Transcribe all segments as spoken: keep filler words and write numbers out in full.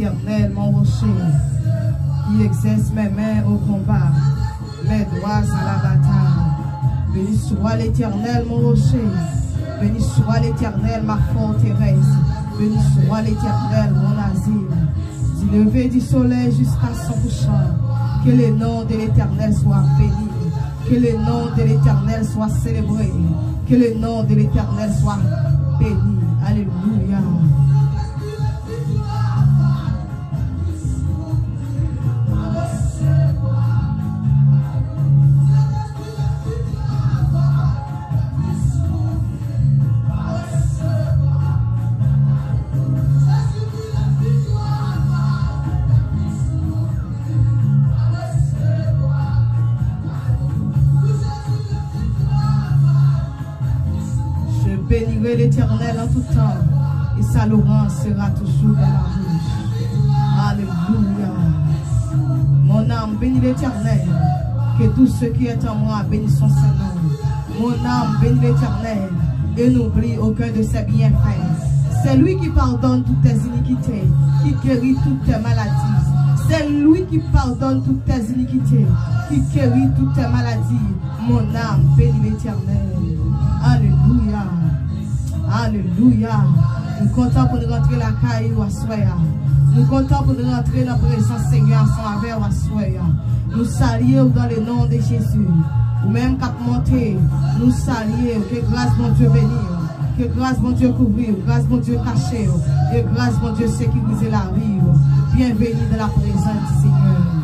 Éternel, mon rocher, qui exerce mes mains au combat, mes doigts à la bataille. Béni soit l'Éternel, mon rocher. Béni soit l'Éternel, ma forteresse. Béni soit l'Éternel, mon asile. Du lever du soleil jusqu'à son couchant, que le nom de l'Éternel soit béni. Que le nom de l'Éternel soit célébré. Que le nom de l'Éternel soit béni. Alléluia. Je bénirai l'Éternel en tout temps, et sa louange sera toujours dans ma bouche. Alléluia. Mon âme bénit l'Éternel, que tout ce qui est en moi bénisse son saint nom. Mon âme bénit l'Éternel, et n'oublie aucun de ses bienfaits. C'est lui qui pardonne toutes tes iniquités, qui guérit toutes tes maladies. C'est lui qui pardonne toutes tes iniquités, qui guérit toutes tes maladies. Mon âme bénit l'Éternel. Alléluia. Alléluia. Nou kontan pou n rantre lakay ou aswè a. Nou kontan pou n rantre nan prezans Senyè ansanm avè w aswè a. Nou salye w dans le nom de Jésus. Ou menm k ap monte, nou salye w. Ke gras Bondye beni w. Ke gras Bondye kouvri w. Gras Bondye kache w. Ke gras Bondye sekirize lavi w. Bienvenue dans la présence du Seigneur.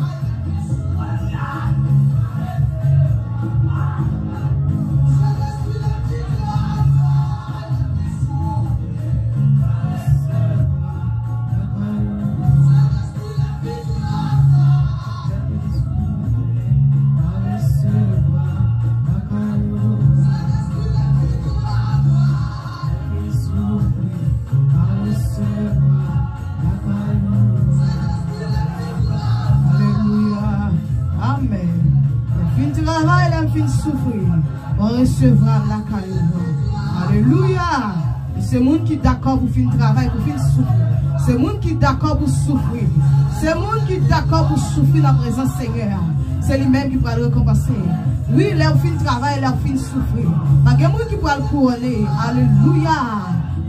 Alelouya. Amèn. Lè m fin travay, lè m fin soufri, mwen resevwa m lakay ou. Alelouya. Se moun ki dakò pou fin travay, pou fin soufri. Se moun ki dakò pou soufri. Se moun ki dakò pou soufri nan prezans Senyè a. Se li menm ki pral rekonpanse. Wi, lè w fin travay, lè w fin soufri, pa gen moun ki pral kouwone. Alelouya.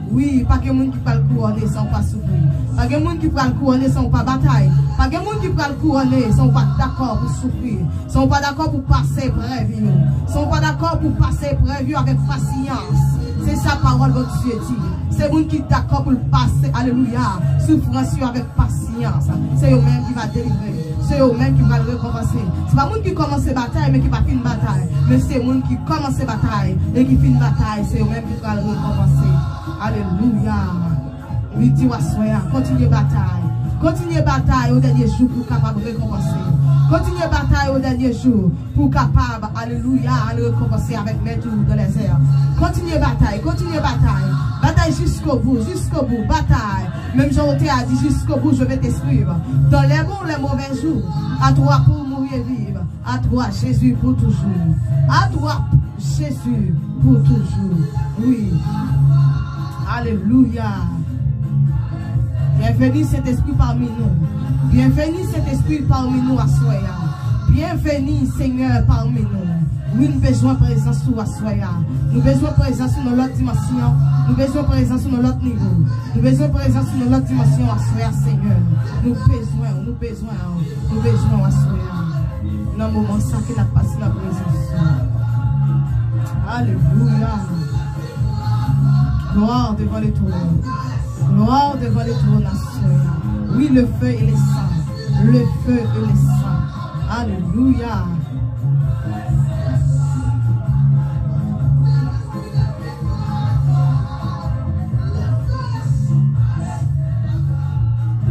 Wi, pa gen moun ki pral kouwone san w pa soufri. Pa gen moun ki pral kouwone san w pa batay. Pa gen moun ki pral kouwone san w pa dakò pou soufri. San w pa dakò pou pase eprèv yo. San w pa dakò pou pase eprèv yo avèk pasyans. Se sa pawòl Bondye di. Se moun ki dakò pou l pase, alelouya, soufrans yo avèk pasyans. Se yo menm ki va delivre. Se yo menm ki pral rekonpanse. Se pa moun ki kòmanse batay, men ki pa fin batay. Men se moun ki kòmanse batay e ki fin batay. Se yo menm ki pral rekonpanse. Alelouya. Li di w aswè a, kontinye batay. Kontinye batay o dènye jou pou w kapab rekonpanse. Kontinye batay o dènye jou pou w kapab, alelouya, al rekonpanse avèk mèt ou dans les airs. Kontinye batay, kontinye batay. Batay jusqu'au bout, jusqu'au bout, batay. Menm jan Ote a di, jusqu'au bout, je vais te suivre. Dans les bons, les mauvais jours, à toi pour mourir et vivre. À toi, Jésus, pour toujours. À toi, Jésus, pour toujours. Oui. Alelouya. Bienvenue, Saint-Esprit, parmi nous. Bienvenue, Saint-Esprit, parmi nous, aswè a. Bienvenue, Seigneur, parmi nous. Wi, nou bezwen prezans ou aswè a. Nou bezwen prezans ou nan lòt dimansyon. Nou bezwen prezans ou nan lòt nivo. Nou bezwen prezans ou nan lòt dimansyon aswè a, Senyè. Nou bezwen ou, nou bezwen ou. Nou bezwen w aswè a. Nan moman sa ke n ap pase nan prezans ou. Alelouya. Gloire devant le trône. Gloire devant le trône aswè a. Oui, le feu et le sang. Le feu et le sang. Alelouya.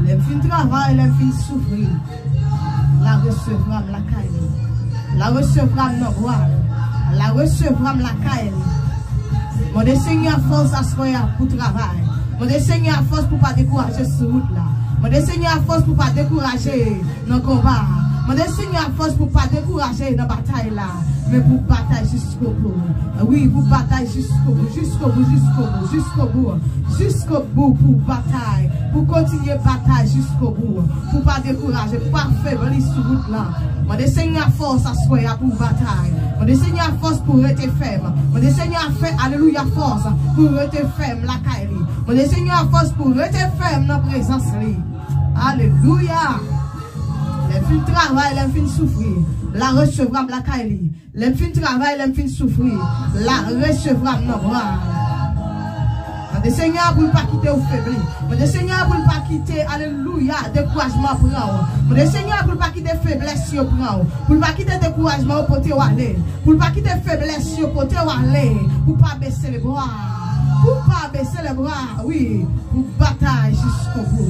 Lè m fin travay, lè m fin soufri, l a resevwa m lakay li. L a resevwa m nan bra l. L a resevwa m lakay li. Mande Senyè a fòs aswè a pou travay. Mande Senyè a fòs pou pa dekouraje sou wout la. Mande Senyè a fòs pou pa dekouraje nan konba a. Mande Senyè a fòs pou pa dekouraje nan batay la, men pou batay jusqu'au bout. Wi, Pou batay jiskobou, jiskobou, jiskobou, jiskobou, jiskobou pou batay, pou kontinye batay jiskobou, pou pa dekouraje, pou pa febli sou wout lan. Mande Senyè a fòs aswè a pou batay. Mande Senyè a fòs pou rete fèm. Mande Senyè a fè, alelouya, fòs pou rete fèm lakay li. Mande Senyè a fòs pou rete fèm nan prezans li. Alelouya. Lè m fin travay, lè m fin soufri, l a resevwa m lakay li. Lè m fin travay, lè m fin soufri, l a resevwa m nan bra l. Mande Senyè a pou l pa kite w febli. Mande Senyè a pou l pa kite, alelouya, dekourajman pran w. Mande Senyè a pou l pa kite feblès yo pran w. Pou l pa kite dekourajman yo pote w ale. Pou l pa kite feblès yo pote w ale. Pou pa bese lebra. Pou pa bese lebra, wi. Pou batay jiskobou.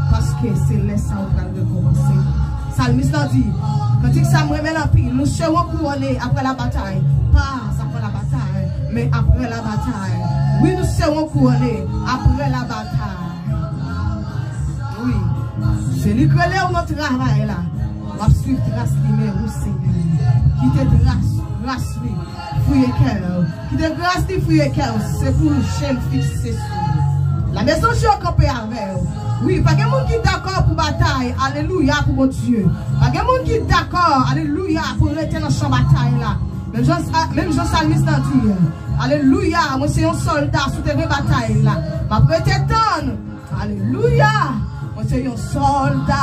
Paske se lè sa ou pral rekonpanse. Salmis lan di, kantik sa m renmen l anpil. Nous serons couronnés après la bataille, pas avant la bataille, mais après la bataille. Wi, nous serons couronnés après la bataille. Wi. Se li k rele w nan travay la. W ap swiv tras li, men ou Senyè. Kite tras, tras li fouye kè w. Kite gras li fouye kè w, se pou je m fikse sou ou. La maison Dieu kanpe avè w. Wi, pa gen moun ki dakò pou batay, alelouya, pou Bondye. Pa gen moun ki dakò, alelouya, pou rete nan chan batay la. Menm jan, menm jan salmis lan di, alelouya, mwen se yon sòlda sou teren batay la. M ap rete tann. Alelouya! Mwen se yon sòlda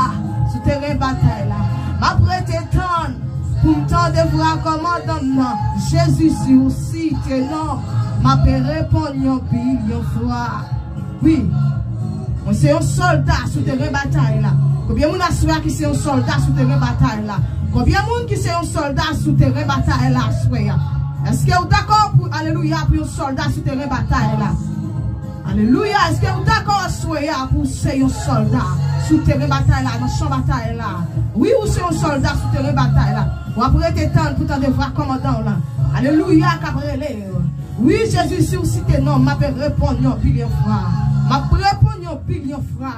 sou teren batay la. M ap rete tann pou m tande vwa kòmandan m nan. Jezi, si ou site non m, m ap reponn yon bilyon fwa. Wi. Mwen se yon sòlda sou teren batay la. Konbyen moun aswè a ki se yon sòlda sou teren batay la? Konbyen moun ki se yon sòlda sou teren batay la aswè a? Èske ou dakò pou, alelouya, pou yon sòlda sou teren batay la? Alelouya, èske ou dakò aswè a pou w se yon sòlda sou teren batay la, nan chan batay la? Wi, ou se yon sòlda sou teren batay la. W ap rete tann pou tande vwa kòmandan w lan. Alelouya, k ap rele w. Wi, Jezi, si ou site non m, m ap reponn yon bilyon fwa. M ap reponn yon bilyon fwa.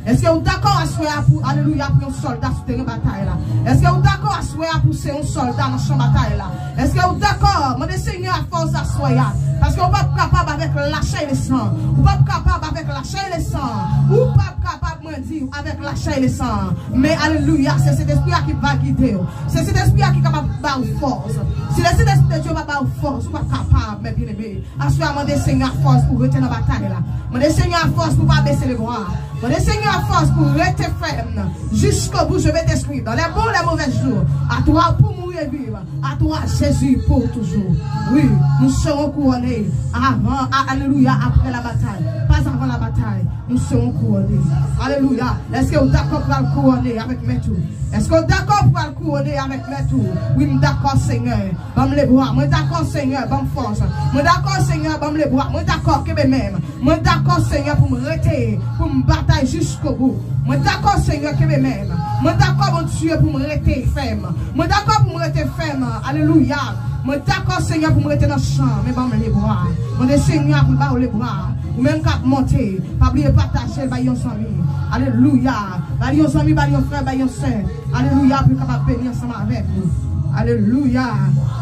Èske ou dakò aswè a pou, alelouya, pou yon sòlda sou teren batay la? Èske ou dakò aswè a pou se yon sòlda nan chan batay la? Èske ou dakò? Mande Senyè a fòs aswè a. Paske ou p ap kapab avèk lachè e lesan. Ou p ap kapab avèk lachè e lesan. Ou p ap kapab, mwen di, avèk lachè e lesan. Men, alelouya, se Sentespri a ki va gide w. Se Sentespri a ki kapab ba w fòs. Si le Sentespri de Dye pa ba w fòs, ou p ap kapab, men byeneme. Aswè a, mande Senyè a fòs pou w rete nan batay la. Mande Senyè a fòs pou w pa bese lebra. Mande Senyè a fòs pou w rete fèm. Jusqu'au bout, je vais te suivre. Dans les bons, les mauvais jours. À toi pour mourir et vivre. À toi, Jésus, pour toujours. Wi, nous serons couronnés avant, a-, alelouya, après la bataille. Pas avant la bataille. Nous serons couronnés. Alelouya. Èske ou dakò pou al kouwone avèk mèt ou? Èske ou dakò pou al kouwone avèk mèt ou? Wi, m dakò, Senyè. Ban m lebra. Mwen dakò, Senyè. Ban m fòs. Mwen dakò, Senyè. Ban m lebra. Mwen dakò, kenbe men m. Mwen dakò, Senyè, pou m rete, pou m batay jiskobou. Mwen dakò, Senyè, kenbe men m. Mwen dakò, Bondye, pou m rete fèm. Mwen dakò pou m rete fèm. Alelouya. Mwen dakò, Senyè, pou m rete nan chan, men ban m lebra. Mande Senyè pou l ba w lebra. Ou menm k ap monte, pa bliye pataje l bay yon zanmi. Alelouya. Bay yon zanmi, bay yon frè, bay yon sè. Alelouya, pou yo kapab beni ansanm avèk ou. Alelouya.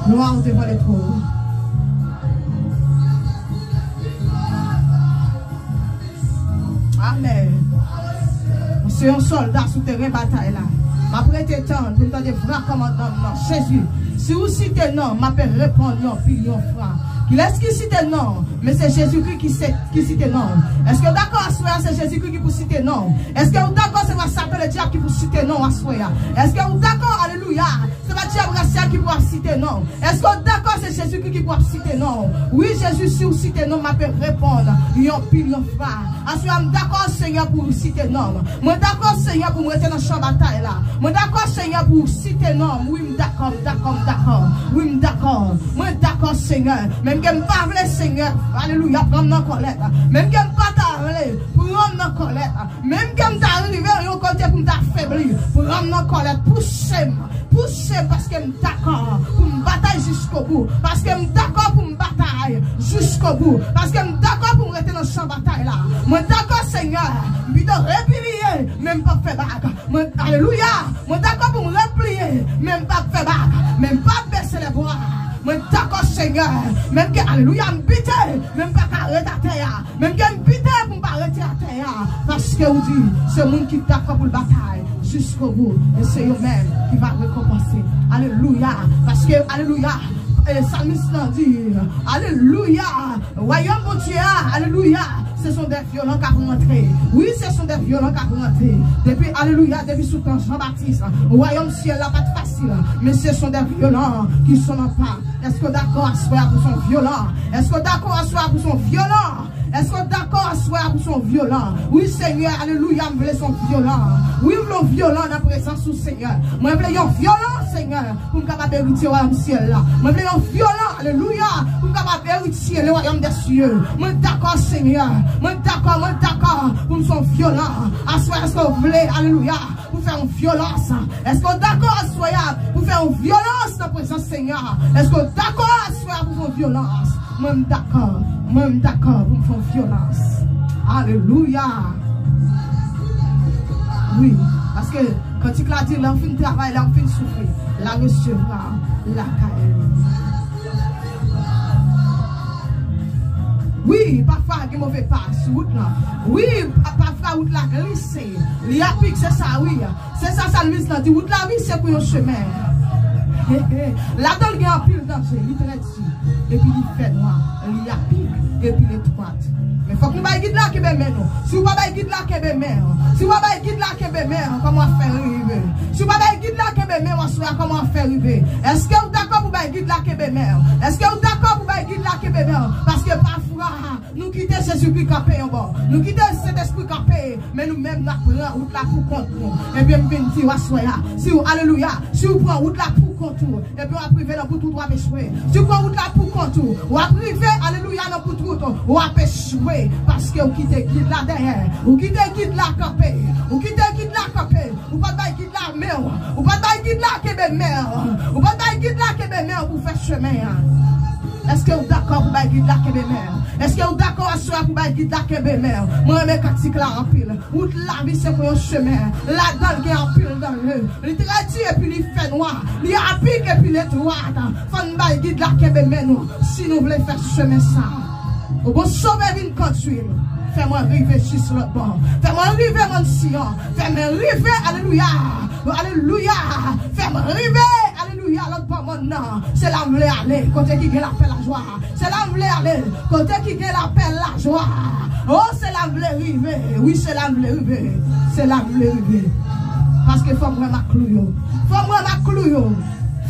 Glwa devan Letènèl. Amèn. Mwen se yon sòlda sou teren batay la. M ap rete tann pou m tande vwa kòmandan m nan. Jezi, si ou site non m, m ap reponn yon bilyon fwa. Kilès ki site non? Men se Jezikri ki se, ki site non. Èske w dakò aswè a se Jezikri ki pou site non? Èske w dakò se pa Satan ledyab ki pou site non aswè a? Èske w dakò, alelouya, se pa dyab rasyal ki pou ap site non? Èske w dakò se Jezikri ki pou ap site non? Wi, Jezi, si w site non m, m ap reponn yon bilyon fwa. Aswè a, m dakò, Senyè, pou w site non m. Mwen dakò, Senyè, pou m rete nan chan batay la. Mwen dakò, Senyè, pou w site non m. Wi, m dakò, m dakò, m dakò. Wi, m dakò. Mwen dakò, Senyè. Menm ke m pa vle, Senyè. Alelouya, pran m nan kòlèt. Menm ke m pa ta vle, pran m nan kòlèt. Menm ke m ta rive yon kote pou m ta febli, pran m nan kòlèt, pouse m, pouse m, paske m dakò pou m batay jiskobou, paske m dakò pou m batay jiskobou, paske m dakò pou m rete nan chan batay la. Mwen dakò, Senyè, m pito repliye, men m p ap fè bak. Mwen, alelouya, mwen dakò pou m repliye, men m p ap fè bak, men m p ap bese lebra. Mwen dakò, Senyè. Menm ke, alelouya, m bite, men m pa ka ret atè a. Menm ke m bite pou m pa rete atè a. Paske ou di, se moun ki dakò pou l batay jusqu'au bout. E se yo menm ki va rekonpanse. Alelouya. Paske, alelouya, e, salmis lan di, alelouya, wayòm Bondye a, alelouya, se son dè vyolan k ap rantre. Wi, se son dè vyolan k ap rantre. Depi, alelouya, depi sou tan Jan Batis, wayòm syèl la pa t fasil, men se son dè vyolan ki son nan pa. Èske w dakò aswè a pou son vyolan? Èske w dakò aswè a pou son vyolan? Èske w dakò aswè a pou son vyolan? Wi, Senyè, alelouya, m vle son vyolan. Wi, m vle yon vyolan nan prezans ou, Senyè. Mwen vle yon vyolan, Senyè, pou m kapab eritye wayòm syèl la. Mwen vle yon vyolan, alelouya, pou m kapab eritye le wayòm dè sye. Mwen dakò, Senyè. Mwen dakò, mwen dakò pou m son vyolan. Aswè, èske w vle, alelouya, pou fè yon vyolans? Èske w dakò aswè a pou fè yon vyolans nan prezans Senyè a? Èske w dakò aswè a pou fè yon vyolans? Mwen, m dakò. Mwen, m dakò pou m fè yon vyolans. Alelouya. Wi, paske kantik la di, lè w fin travay, lè w fin soufri, l a resevwa lakay li. Wi, pafwa gen move pa sou wout lan. Wi, pa-, pafwa wout la glise. Li apik, se sa, wi. Se sa salmis lan di, wout lavi se kou yon chemen. Ladan l gen anpil danje, li trè di, epi li fè nwa, li apik, epi l etwat. Men fòk nou bay gid la kenbe men nou. Si w pa bay gid la kenbe men w, si w pa bay gid la kenbe men w, kòman w ap fè rive? Si w pa bay gid la kenbe men w aswè a, kòman w ap fè rive? Èske w dakò pou bay gid la kenbe men w? Èske w dakò pou bay gid la kenbe men w? Paske pafwa, nou kite Jezikri kanpe yon bò. Nou kite Sentespri kanpe, men nou menm n ap pran wout la pou kont nou. Ebyen, m vin di w aswè a, si w, alelouya, si w pran wout la pou kont ou, ebyen, w ap rive nan bout wout, w ap echwe. Si w pran wout la pou kont ou, w ap rive, alelouya, nan bout wout, w ap echwe. Paske w kite gid la dèyè. Ou kite gid la kanpe. Ou kite gid la kanpe. Ou pa t bay gid la men w. Ou pa t bay gid la kenbe men w. Ou pa t bay gid la kenbe men w pou fè chemen an. Èske w dakò pou bay gid la kenbe men w? Èske w dakò aswè a pou bay gid la kenbe men w? Mwen renmen kantik la anpil. Wout lavi se kou yon chemen. Ladan l gen anpil danje. Li trè di epi li fè nwa. Li apik epi l etwat. Fò n bay gid la kenbe men nou si nou vle fè chemen sa. O bon Sovè, vin kondui m. Fè mwen rive jis lòt bò. Fè mwen rive Mòn Siyon. Fè mwen rive, alelouya. Alelouya. Fè mwen rive, alelouya, lòt bò mòn nan. Se la m vle ale, kote ki gen lapè, lajwa. Se la m vle ale, kote ki gen lapè, lajwa. O, se la m vle rive. Wi, se la m vle rive. Se la m vle rive. Paske fò m wè m ak klou yo. Fò m wè m ak klou yo.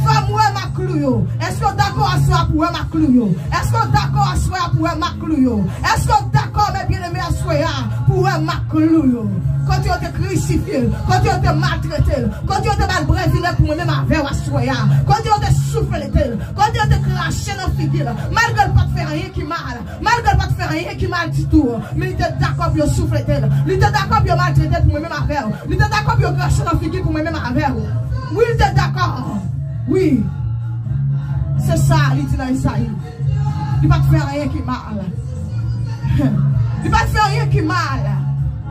Fò m wè m ak klou yo. Èske w dakò aswè a pou wè m ak klou yo? Èske w dakò aswè a pou wè m ak klou yo? Èske w dakò, mes bien-aimés, aswè a pou wè m ak klou yo? Kote yo te krisifye l, kote yo te maltrete l, kote yo te ba l bren vinèg pou mwen menm avè w aswè a, kote yo te souflete l, kote yo te krache nan figi l, malgre l pa t fè anyen ki mal, malgre l pa t fè anyen ki mal ditou, men li te dakò pou yo souflete l, li te dakò pou yo maltrete l pou mwen menm avè w, li te dakò pou yo krache nan figi l pou mwen menm avè w. Wi, li te dakò. Wi. Se sa li di nan Ezayi. Li pa t fè anyen ki mal. Li pa t fè anyen ki mal.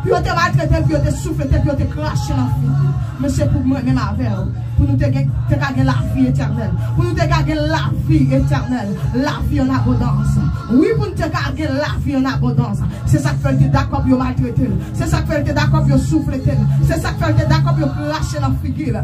Pou yo te maltrete l, pou yo te souflete l, pou yo te krache nan figi l. Men se pou mwen menm avè w. Pou nou te gen, te ka gen lavi etènèl. Pou nou te ka gen lavi etènèl. Lavi an abondans. Wi, pou nou te ka gen lavi an abondans. Se sa k fè l te dakò pou yo maltrete l. Se sa k fè l te dakò pou yo souflete l. Se sa k fè l te dakò pou yo krache nan figi l.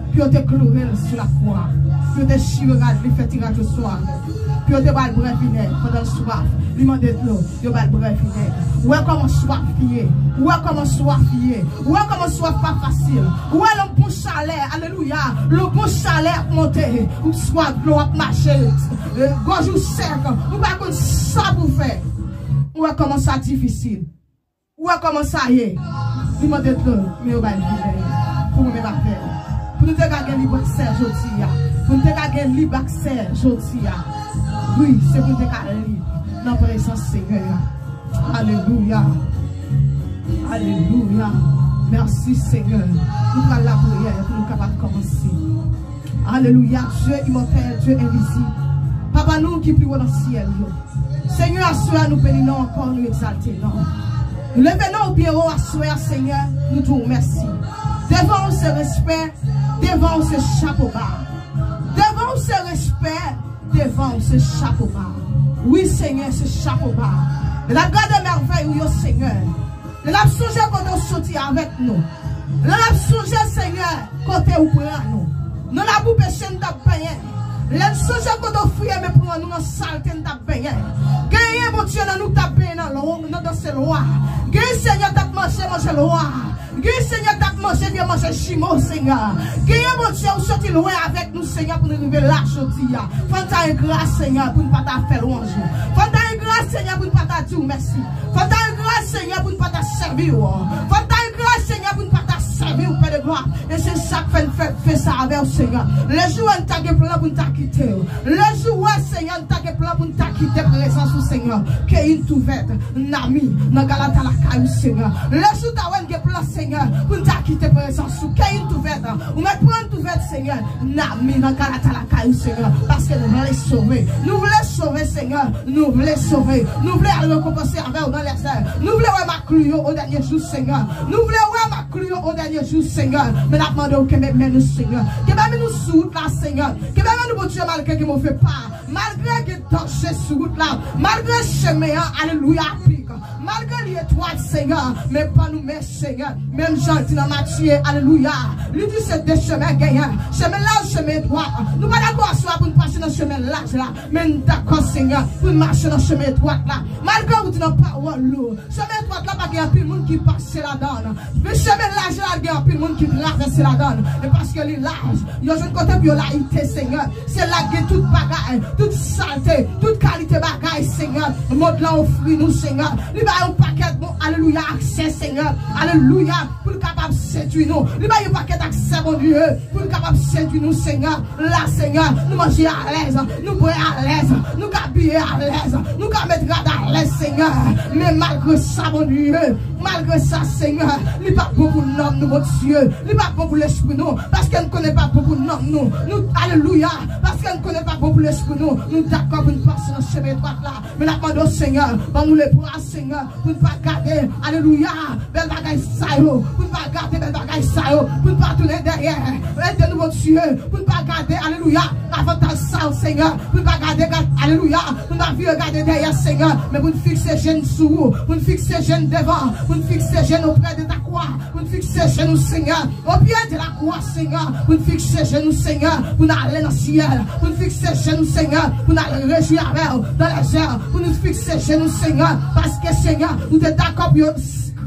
Pou yo te kloure l sou lakwa. Pou yo te chire rad li, fè ti rad yo sou avè l. Pou yo te ba l bren vinèg pandan l swaf. Li mande dlo, yo ba l bren vinèg. Ou wè kòman swaf ye. Ou wè kòman swaf ye. Ou wè kòman swaf pa fasil. Ou wè lè yon bon chalè, alelouya, lè yon bon chalè ap monte. Ou swaf dlo, w ap mache. E, gòj ou sèk. Ou pa konn sa pou w fè. Ou wè kòman sa difisil. Ou wè kòman sa ye. Li mande dlo, men yo ba l vinèg. Pou mwen menm avè w. Pou nou te ka gen lib aksè jodi a. Pou nou te ka gen lib aksè jodi a. Wi, se pou nou te ka lib nan prezans Senyè a. Alelouya. Alelouya. Mèsi, Senyè. Nou pral lapriyè pou nou kapab kòmanse. Alelouya, Dye imòtèl, Dye envizib. Papa nou ki pi wo nan syèl yo. Senyè, aswè a nou beni non w ankò, nou egzalte non w. Nou leve non w byen wo aswè a, Senyè, nou di w mèsi. Devan w se respè, devan w se chapo ba. Devan w se respè, Devan w, se chapo ba. Wi, Senyè, se chapo ba. Lè n ap gade mèvèy ou yo, Senyè. Lè n ap sonje kote w soti avèk nou. Lè n ap sonje, Senyè, kote w pran nou. Nan labou peche n t ap benyen. Lè n sonje kote w fouye men pran nou nan salte n t ap benyen. Genyen, Bondye, nan nou k t ap benyen nan lwa, nan danse lwa. Genyen, Senyè, t ap manje, manje lwa. Gen Senyè t ap manje vye manje jimo, Senyè. Genyen Bondye ou soti lwen avèk nou, Senyè, pou nou rive la jodi a. Fò n ta gen gras, Senyè, pou n pa ta fè lwanj ou. Fò n ta gen gras, Senyè, pou n pa ta di w mèsi. Fò n ta gen gras, Senyè, pou n pa ta sèvi w. Fò n ta gen gras, Senyè, pou n pa ta sèvi w, Pè de glwa. E se sa k fè n fè, fè sa avè w, Senyè. Lè jou a n ta gen plan pou n ta kite w. Lè jou a, Senyè, n ta gen plan pou n ta kite prezans ou, Senyè. Keyi n t ouvèt. Nami, nan Galata lakay ou, Senyè. Lè jou ta wè n gen plan, Senyè, pou n ta kite prezans ou. Keyi n t ouvèt, ou mèt pran n t ouvèt, Senyè. Nami, nan Galata lakay ou, Senyè. Paske nou vle sove. Nou vle sove, Senyè. Nou vle sove. Nou vle al rekonpanse avè w nan lèzè. Nou vle wè makli yo o dènye jou, Senyè. Nou vle wè makli yo o dènye jou, Senyè. Men n ap mande w kenbe men nou, Senyè. Kenbe men nou sou wout la, Senyè. Kenbe men nou, Bondye, malgre gen move pa. Malgre gen danje sou wout la, malgre chemen an, alelouya, pik, malgre li etwat, Senyè, men ban nou men, Senyè, menm jan l di nan Matye, alelouya, li di se de chemen genyen, chemen laj, chemen etwat. Nou pa dakò aswè a pou n pase nan chemen laj la, men n dakò, Senyè, pou n mache nan chemen etwat la. Malgre ou di nan pawòl ou, chemen etwat la pa gen anpil moun ki pase ladan l. Men chemen laj la gen anpil moun ki travèse ladan l. E paske li laj, yo jwenn kote pou yo layite, Senyè. Se la k gen tout bagay, tout salte, tout kalite bagay, Senyè. Mond lan ofri nou, Senyè. Li bay yon pakèt bon, alelouya, aksè, Senyè. Alelouya, pou l kapab sedui nou. Li bay yon pakèt aksè, Bondye, pou l kapab sedui nou, Senyè. La, Senyè, nou manje alèz, nou bwè alèz, nou ka abiye alèz, nou ka met rad alèz, Senyè. Men malgre sa, Bondye, malgre sa, Senyè, li pa bon pou nanm nou, Bondye. Li pa bon pou lespri nou, paske n konnen pa bon pou nanm nou. Nou, alelouya, paske n konnen pa bon pou lespri nou. Nou dakò pou n pase nan chemen etwat la. Men n ap mande w, Senyè, ban nou lebra, Senyè, pou n pa gade, alelouya, bèl bagay sa yo, pou n pa gade bèl bagay sa yo, pou n pa tounen dèyè. Ede nou, Bondye, pou n pa gade, alelouya, avantaj sa yo, Senyè, pou n pa gade, gad-, alelouya, pou n pa vire gade dèyè, Senyè, men pou n fikse je n sou ou, pou n fikse je n devan, pou n fikse je n oprè de ta kwa, pou n fikse je nou, Senyè, o pye de la kwa, Senyè, pou n fikse je nou, Senyè, pou n ale nan syèl, pou n fikse je nou, Senyè, pou n al rejwi avè w nan lèzè, pou n fikse je nou, Senyè, paske, Senyè, ou te dakò pou yo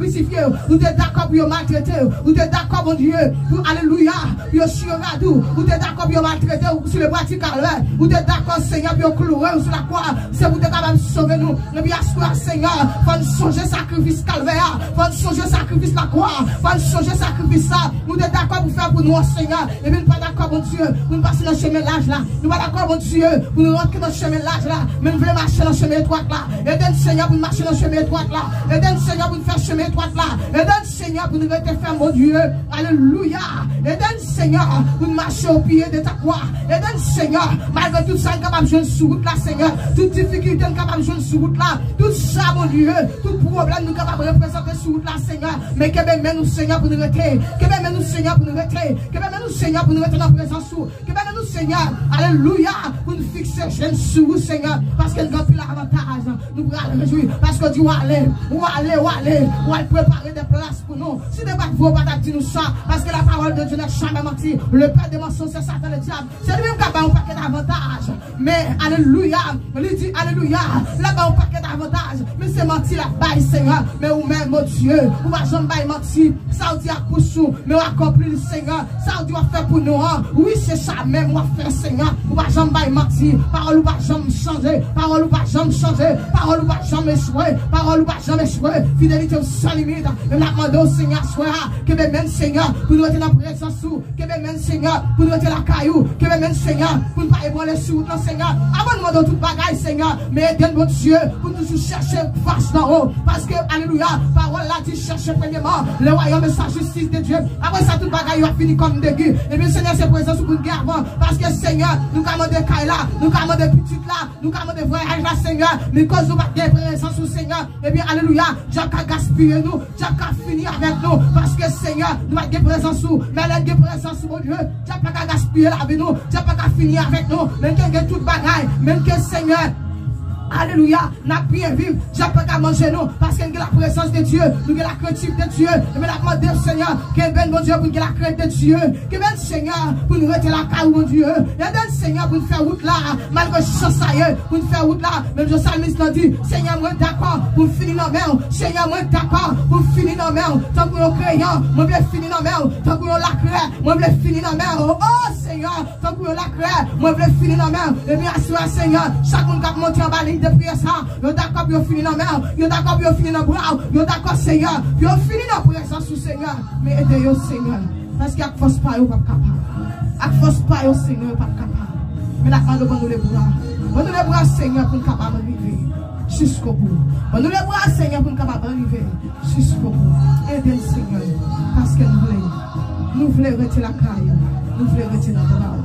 krisifye w, ou te dakò pou yo maltrete w, ou te dakò, Bondye, pou, alelouya, pou yo chire rad ou, ou te dakò pou yo maltrete w sou le bwa di kalvè, ou te dakò, Senyè, pou yo klouwe w sou lakwa, se pou te kapab sove nou. Epi aswè a, Senyè, fò n sonje sakrifis kalvè a, fò n sonje sakrifis lakwa, fò n sonje sakrifis sa, ou te dakò pou fè pou nou an, Senyè, epi n pa dakò, Bondye, pou n pase nan chemen laj la, nou pa dakò, Bondye, pou nou rantre nan chemen laj la, men n vle mache nan chemen etwat la. Ede n, Senyè, pou n mache nan chemen etwat la. Ede n, Senyè, pou n fè chemen etwat la. Ede n, Senyè, pou n rete fèm, Bondye. Alelouya. Ede n, Senyè, pou n mache o pye de ta kwa. Ede n, Senyè, malgre tout sa n kapab jwenn sou wout la, Senyè, tout difikilte n kapab jwenn sou wout la, tout sa, Bondye, tout pwoblèm nou kapab reprezante sou wout la, Senyè, men kenbe men nou, Senyè, pou n rete. Kenbe men nou, Senyè, pou n rete. Kenbe men nou, Senyè, pou n rete nan prezans ou. Kenbe men nou, Senyè. Alelouya. Pou n fikse je n sou ou, Senyè, paske n gen anpil avantaj. Nou pral rejwi, paske w di w ale, w ale, w ale, w al prepare de plas pou nou. Si te pa t vre, w pa t ap di nou sa, paske la parole de Dieu n'est jamais menti. Le père des mensonges, c'est Satan, le diable. Se li menm k ap bay yon pakèt avantaj. Men, alelouya, li di, alelouya, l ap bay yon pakèt avantaj. Men se manti l ap bay, Senyè. Men ou menm, Bondye, ou pa janm bay manti. Sa w di ak bouch ou, men w akonpli l, Senyè. Sa w di w ap fè pou nou an, wi, se sa menm w ap fè, Senyè. Ou pa janm bay manti. Pawòl ou pa janm chanje. Pawòl ou pa janm chanje. Pawòl ou pa janm echwe. Pawòl ou pa janm echwe. Fidelite w san limit. Men n ap mande w, Senyè, aswè a, kenbe men n, Senyè, pou nou rete nan prezans ou. Kenbe men n, Senyè, pou nou rete lakay ou. Kenbe men n, Senyè, pou nou pa ebranle sou wout lan, Senyè. Avan nou mande w tout bagay, Senyè, men ede n, Bondye, pou nou Sou chèche fas nan ou. Paske, alelouya, pawòl la di chèche premyèman le royaume et sa justice de Dieu. Apre sa, tout bagay yo ap vini kòm degi. Ebyen, Senyè, se prezans ou pou n gen avan. Paske, Senyè, nou ka mande kay la, nou ka mande pitit la, nou ka mande vwayaj la, Senyè. Men koz nou pa t gen prezans ou, Senyè, ebyen, alelouya, dyab ka gaspiye nou, dyab ka fini avèk nou. Paske, Senyè, nou pa t gen prezans ou. Men lè n gen prezans ou, Bondye, dyab pa ka gaspiye lavi nou, dyab pa ka fini avèk nou. Men ke gen tout bagay, men ke, Senyè, alelouya, n ap byen viv, dyab pa ka manje nou, paske n gen laprezans de Dye, nou gen lakrent de Dye. Ebyen, n ap mande, Senyè, kenbe n, Bondye, pou n gen lakrent de Dye. Kenbe n, Senyè, pou n rete lakay ou, Bondye. Ede n, Senyè, pou n fè wout la, malgre jan sa ye, pou n fè wout la. Menm jan salmis lan di, Senyè, mwen dakò pou m fini nan men w. Senyè, mwen dakò pou m fini nan men w. Tankou yon kreyon, mwen vle fini nan men w. Tankou yon lakrè, mwen vle fini nan men w. O, Senyè, tankou yon lakrè, mwen vle fini nan men w. Ebyen, aswè a, Senyè, chak moun k ap monte anba liy de priyè sa, yo dakò pou yo fini nan men w, yo dakò pou yo fini nan bra w, yo dakò, Senyè, pou yo fini nan prezans ou, Senyè. Men ede yo, Senyè, paske ak fòs pa yo, yo p ap kapab. Ak fòs pa yo, Senyè, yo p ap kapab. Men n ap mande w ban nou lebra. Ban nou lebra, Senyè, pou n kapab rive jiskobou. Ban nou lebra, Senyè, pou n kapab rive jiskobou. Ede n, Senyè, paske nou vle. Nou vle rete lakay ou. Nou vle rete nan bra w.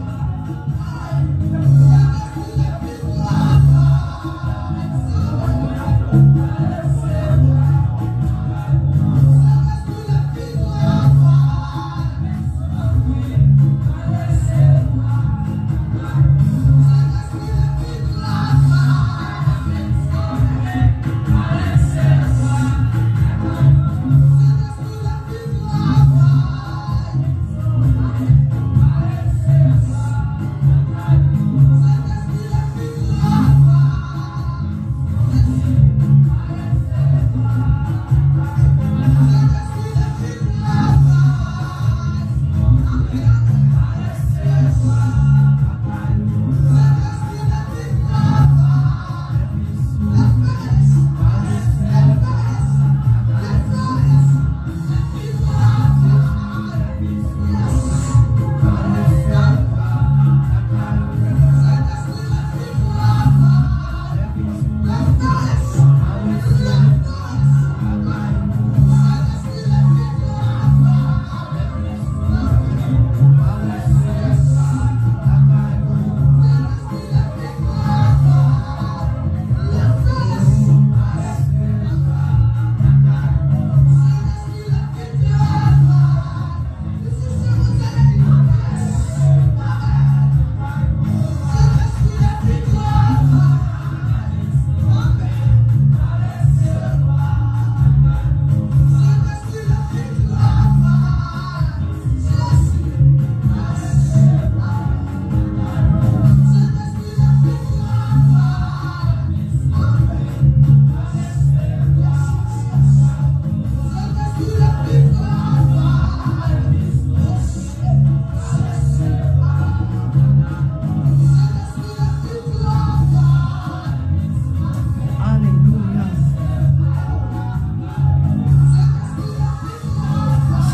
Alelouya.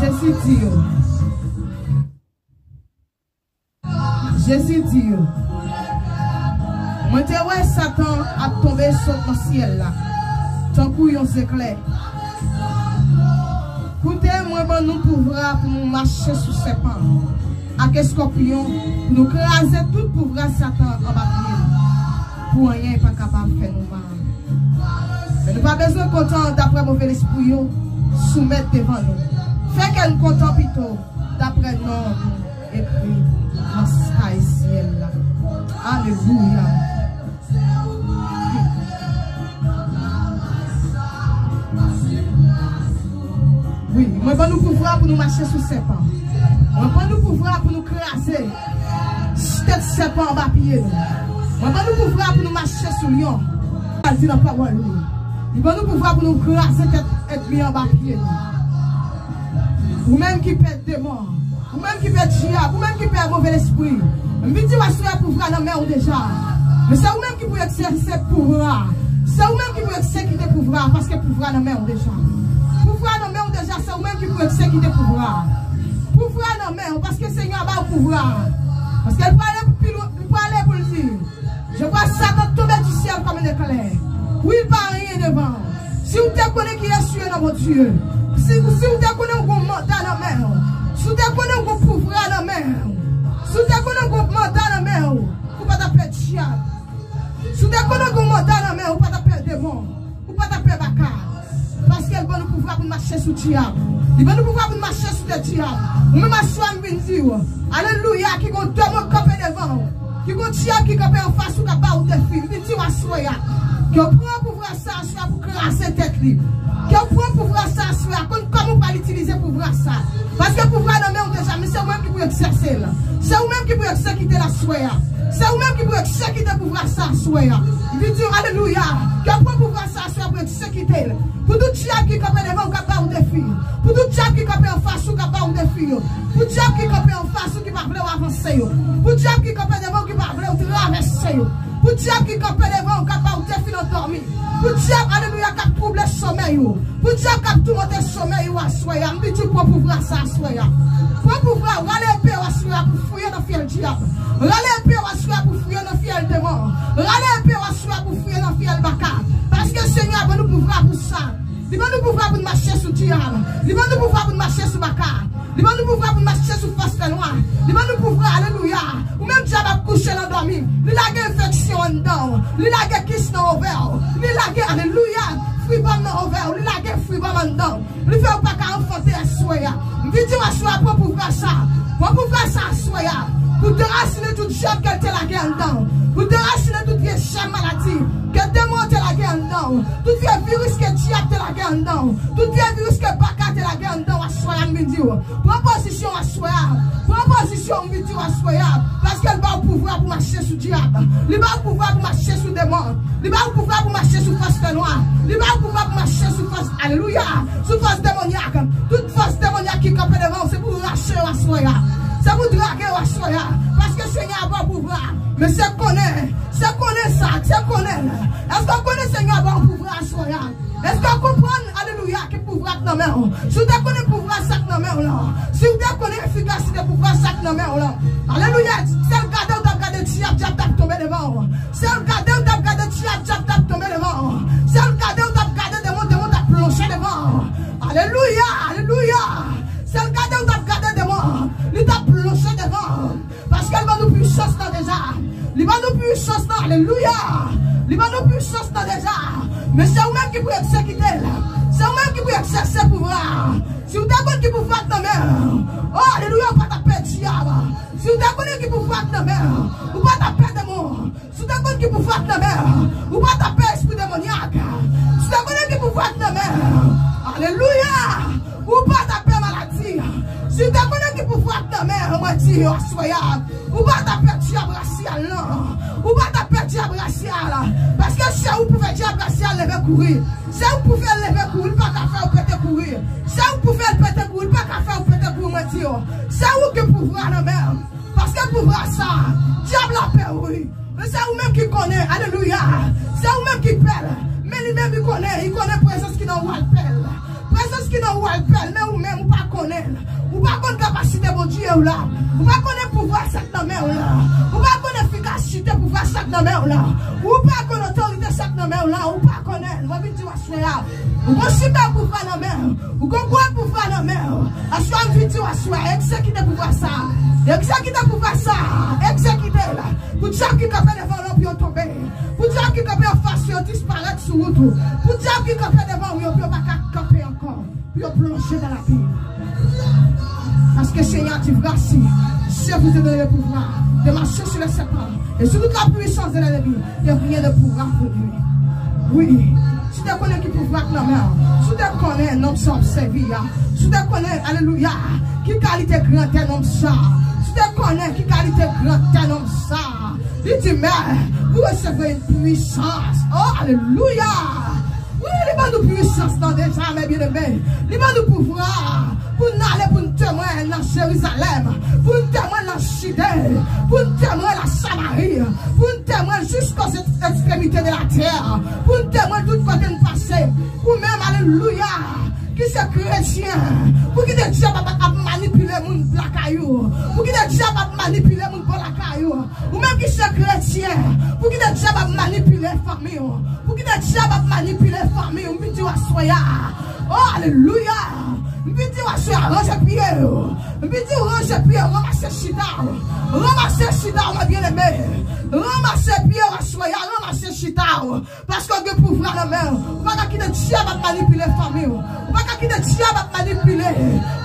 Jezi di yo. Jezi di yo, mwen te wè Satan ap tonbe sot nan syèl la, tankou yon zeklè. Koute, mwen ban nou pouvwa pou nou mache sou sèpan ak eskòpyon, pou nou kraze tout pouvwa Satan anba pye nou, pou anyen pa kapab fè nou mal. Men nou pa bezwen kontan daprè move lespri yo soumèt devan nou. Fè kè n kontan pito daprè non nou ekri nan kay syèl la. Alelouya. Wi, mwen ban nou pouvwa pou nou mache sou sèpan. Mwen ban nou pouvwa pou nou kraze tèt sèpan anba pye nou. Mwen ban nou pouvwa pou nou mache sou lyon. Sa di nan pawòl li. Li ban nou pouvwa pou nou kraze tèt ènmi anba pye nou. Ou menm ki pè demon, ou menm ki pè dyab, ou menm ki pè move lespri, m vin di w aswè a pouvwa nan men w deja. Men se ou menm ki pou egzèse pouvwa. Se ou menm ki pou egzekite pouvwa, paske pouvwa nan men w deja. Pouvwa nan men w deja, se ou menm ki pou egzekite pouvwa. Pouvwa nan men w, paske Senyè a ba w pouvwa. Paske l prale pi lwen, li prale pou l di, je vois Satan tomber du ciel comme un éclair. Wi, l pa Dye. Si, si w te konnen w gon manda nan men w, si w te konnen w gon pouvwa nan men w, si w te konnen w gon manda nan men w, ou pa t ap pè dyab. Si w te konnen w gon manda nan men w, ou pa t ap pè demon, ou pa t ap pè baka. Paske l ban nou pouvwa pou n mache sou dyab. Li ban nou pouvwa pou n mache sou tèt dyab. Ou menm aswè a m vin di w, alelouya, ki gon demon k kanpe devan w, ki gon dyab ki kanpe anfas ou k ap ba w defi. M vin di w aswè a, ke w pran pouvwa sa aswè a pou kraze tèt li. Ke w pran pouvwa sa aswè a, konn kòman w pral itilize pouvwa sa. Paske pouvwa nan men w deja, men se ou menm ki pou egzèse l. Se ou menm ki pou egzekite l aswè a. Se ou menm ki pou egzekite pouvwa sa aswè a. M vin di w, alelouya, ke w pran pouvwa sa aswè a pou egzekite l. Pou tout dyab ki kanpe devan w k ap ba w defi. Pou tout dyab ki kanpe anfas ou k ap ba w defi yo. Pou dyab ki kanpe anfas ou ki pa vle w avanse yo. Pou dyab ki kanpe devan w ki pa vle w travèse yo. Pou dyab ki kanpe devan w k ap ba w defi nan dòmi. Pou dyab, alelouya, k ap twouble somèy ou. Pou dyab k ap toumante somèy ou aswè a. M vin di w pran pouvwa sa aswè a. Pran pouvwa, rale epe w aswè a pou fouye nan fyèl dyab. Rale epe w aswè a pou fouye nan fyèl demon. Rale epe w aswè a pou fouye nan fyèl baka. Paske Senyè a ban nou pouvwa pou sa. Li ban nou pouvwa pou n mache sou dyab. Li ban nou pouvwa pou n mache sou baka. Li ban nou pouvwa pou n mache sou fòs fènwa. Li ban nou pouvwa, alelouya. Ou menm dyab ap kouche nan dòmi. Li lage enfeksyon anndan w. Li lage kis nan ovè w. Li lage, alelouya, fibwòm nan ovè w. Li lage fibwòm anndan w. Li fè w pa ka anfante aswè a. M vin di w aswè a, pran pouvwa sa. Pran pouvwa sa aswè a. Pou derasinen tout dyab ke l te lage anndan w. Pou derasinen tout vye jèm maladi ke demon an te lage anndan w. Tout vye viris ke dyab te lage anndan w. Tout vye viris ke baka te lage anndan w aswè a, m vin di w. Pran pozisyon aswè a. Pran pozisyon, m vin di w aswè a. Paske l ba w pouvwa pou mache sou dyab. Li ba w pouvwa pou mache sou demon. Li ba w pouvwa pou mache sou fòs fènwa. Li ba w pouvwa pou mache sou fòs, alelouya, sou fòs demonyak. Tout fòs demonyak ki kanpe devan w, se pou rache yo aswè a. Se pou drage yo aswè a. Paske Senyè a ba w pouvwa. Men se konnen, se konnen sa, se konnen. Èske w konnen Senyè a ba w pouvwa aswè a? Èske w konprann, alelouya, ki pouvwa k nan men w? Si w te konnen pouvwa sa k nan men w lan, si w te konnen efikasite pouvwa sa k nan men w lan, alelouya, si l gade w t ap gade dyab, dyab t ap tonbe devan w. Si l gade w t ap gade dyab, dyab t ap tonbe devan w. Si l gade w t ap gade demon, demon t ap plonje devan w. Alelouya, alelouya. Si l gade w t ap gade demon, li t ap plonje devan w. Paske l ban nou pwisans lan deja. Li ban nou pwisans lan, alelouya. Li ban nou pwisans lan deja. Men se ou menm ki pou egzekite l. Se ou menm ki pou egzèse pouvwa. Si w te konn ki pouvwa k nan men w, o, alelouya, ou pa t ap pè dyab. Si w te konnen ki pouvwa k nan men w, ou pa t ap pè demon. Si w te konn ki pouvwa k nan men w, ou pa t ap pè espri demonyak. Si w te konnen ki pouvwa k nan men w, alelouya, ou pa t ap pè maladi. Si w te konnen ki pouvwa k nan men w, mwen di yo aswè a, ou pa t ap pè dyab rasyal lan. Ou pa t ap pè dyab rasyal. Paske se ou pou fè dyab rasyal leve kouri. Se ou pou fè l leve kouri, li pa ka fè ou pete kouri. Se ou pou fè l pete kouri, li pa ka fè ou pete kouri, mwen di yo. Se ou gen pouvwa nan men w. Paske pouvwa sa, dyab la pè w, wi. Men se ou menm ki konnen, alelouya. Se ou menm ki pè l. Men li menm li konnen, li konnen prezans ki nan ou a l pè l. Prezans ki nan ou a l pè l, men ou menm ou pa konnen l. Ou pa konn kapasite Bondye w la. Ou pa konnen pouvwa sa k nan men w la. Ou pa konn efikasite pouvwa sa k nan men w la. Ou pa konn otorite sa k nan men w la. Ou pa konnen l. Mwen vin di w aswè a. Ou gon sipè pouvwa nan men w. Ou gon gwo pouvwa nan men w. Aswè a m vin di w aswè a, egzekite pouvwa sa. Egzekite pouvwa sa. Egzekite l. Pou dyab ki kanpe devan w lan pou yo tonbe. Pou dyab ki kanpe anfas yo disparèt sou wout ou. Pou dyab ki kanpe devan w yo pou yo pa ka kanpe ankò. Pou yo plonje nan labim. Paske Senyè a di, voici, je vous ai donné le pouvoir de marcher sur les serpents et sur toute la puissance de l'ennemi, et rien ne pourra vous nuire. Wi, si w te konnen ki pouvwa k nan men w, si w te konnen nonm sa w ap sèvi a, si w te konnen, alelouya, ki kalite grandè nonm sa, si w te konnen ki kalite grandè nonm sa, li di, mais vous recevrez une puissance. Oh, alelouya! Wi, li ban nou pwisans lan deja, mes bien-aimés. Li ban nou pouvwa pou n ale, pou n temwen nan Jerizalèm, pou n temwen nan Jide, pou n temwen nan Samari, pou n temwen jiska ekstremite de la tè, pou n temwen tout kote n pase. Ou menm, alelouya, ki se kretyen, pou kite dyab ap, ap manipile moun lakay ou, pou kite dyab ap manipile moun bò lakay ou. Ou menm ki se kretyen, pou kite dyab ap manipile fanmi w, pou kite dyab ap manipile fanmi w, m vin di w aswè a. Oh, alelouya. M vin di w aswè a, ranje pye w. M vin di w ranje pye w, ranmase chita w. Ranmase chita w, mwen byeneme. Ranmase pye w aswè a, ranmase chita w. Paske w gen pouvwa nan men w. Ou pa ka kite dyab ap manipile fanmi w. Ou pa ka kite dyab ap manipile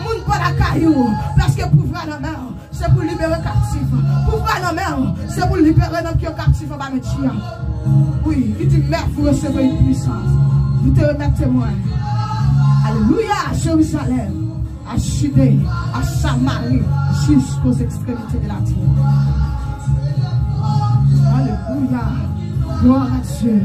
moun bò lakay ou. Paske pouvwa nan men w. Se pou libere kaptif. Pouvwa nan men w, se pou libere nanm ki yo kaptif anba men dyab. Wi, li di, mais vous recevrez une puissance. Vous te remettre témoin. Alelouya, Jérusalem, à Judée, à Samarie, jusqu'aux extrémités de la terre. Alelouya, gloire à Dieu.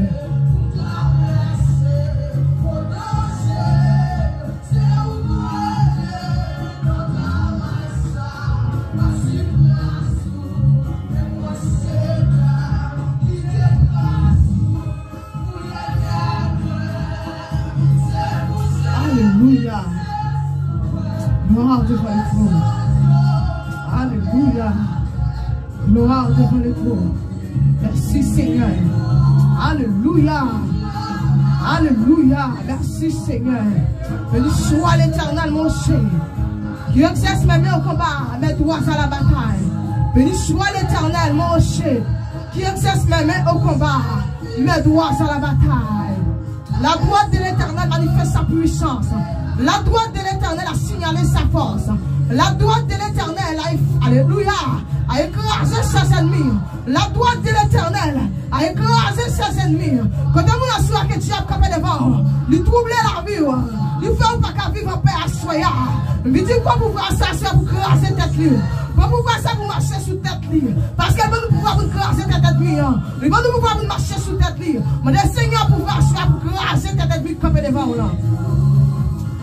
Alelouya. Gloire devant le trône. Alelouya. Gloire devant le trône. Merci, Seigneur. Alelouya. Alelouya. Merci, Seigneur. Béni soit l'Éternel, mon Dieu, qui exerce mes mains au combat, mes doigts à la bataille. Béni soit l'Éternel, mon Dieu, qui exerce mes mains au combat, mes doigts à la bataille. La droite de l'Éternel manifeste sa puissance. La droite de l'Éternel a signalé sa force. La droite de l'Éternel a, alelouya, a écrasé ses ennemis. La droite de l'Éternel a écrasé ses ennemis. Kote moun aswè a ke dyab kanpe devan w, li twouble lavi w, li fè w pa ka viv anpè aswè a. M vin di w pran pouvwa sa aswè a pou kraze tèt li. Pran pouvwa sa pou mache sou tèt li. Paske l ban nou pouvwa pou n kraze tèt ènmi an. Li ban nou pouvwa pou n mache sou tèt li. Mande Senyè pouvwa sa pou kraze tèt ènmi k kanpe devan w lan.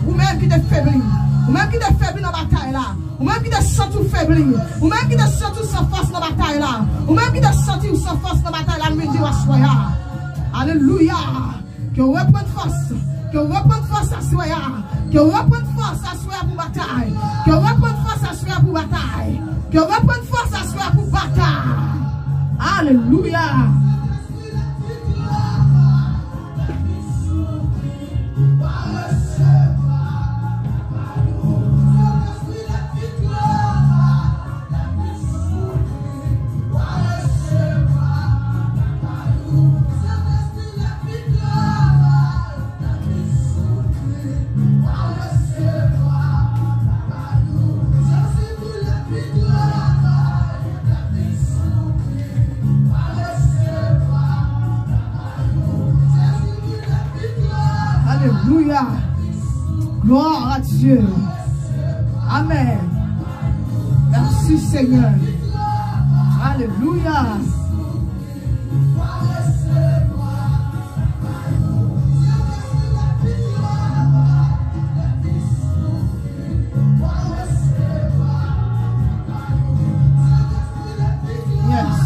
Ou menm ki te febli. Ou menm ki te febli nan batay la. Ou menm ki te santi w febli. Ou menm ki te santi w san fòs nan batay la. Ou menm ki te santi w san fòs nan batay la, m vin di w aswè a. Alelouya. Ke w reprann fòs. Ke w reprann fòs aswè a. Ke w reprann fòs aswè a pou batay. Ke w reprann fòs aswè a pou batay. Ke w reprann fòs aswè a pou batay. Alelouya. Alelouya. Gloire à Dieu. Amen. Merci, Seigneur. Alelouya. Yes.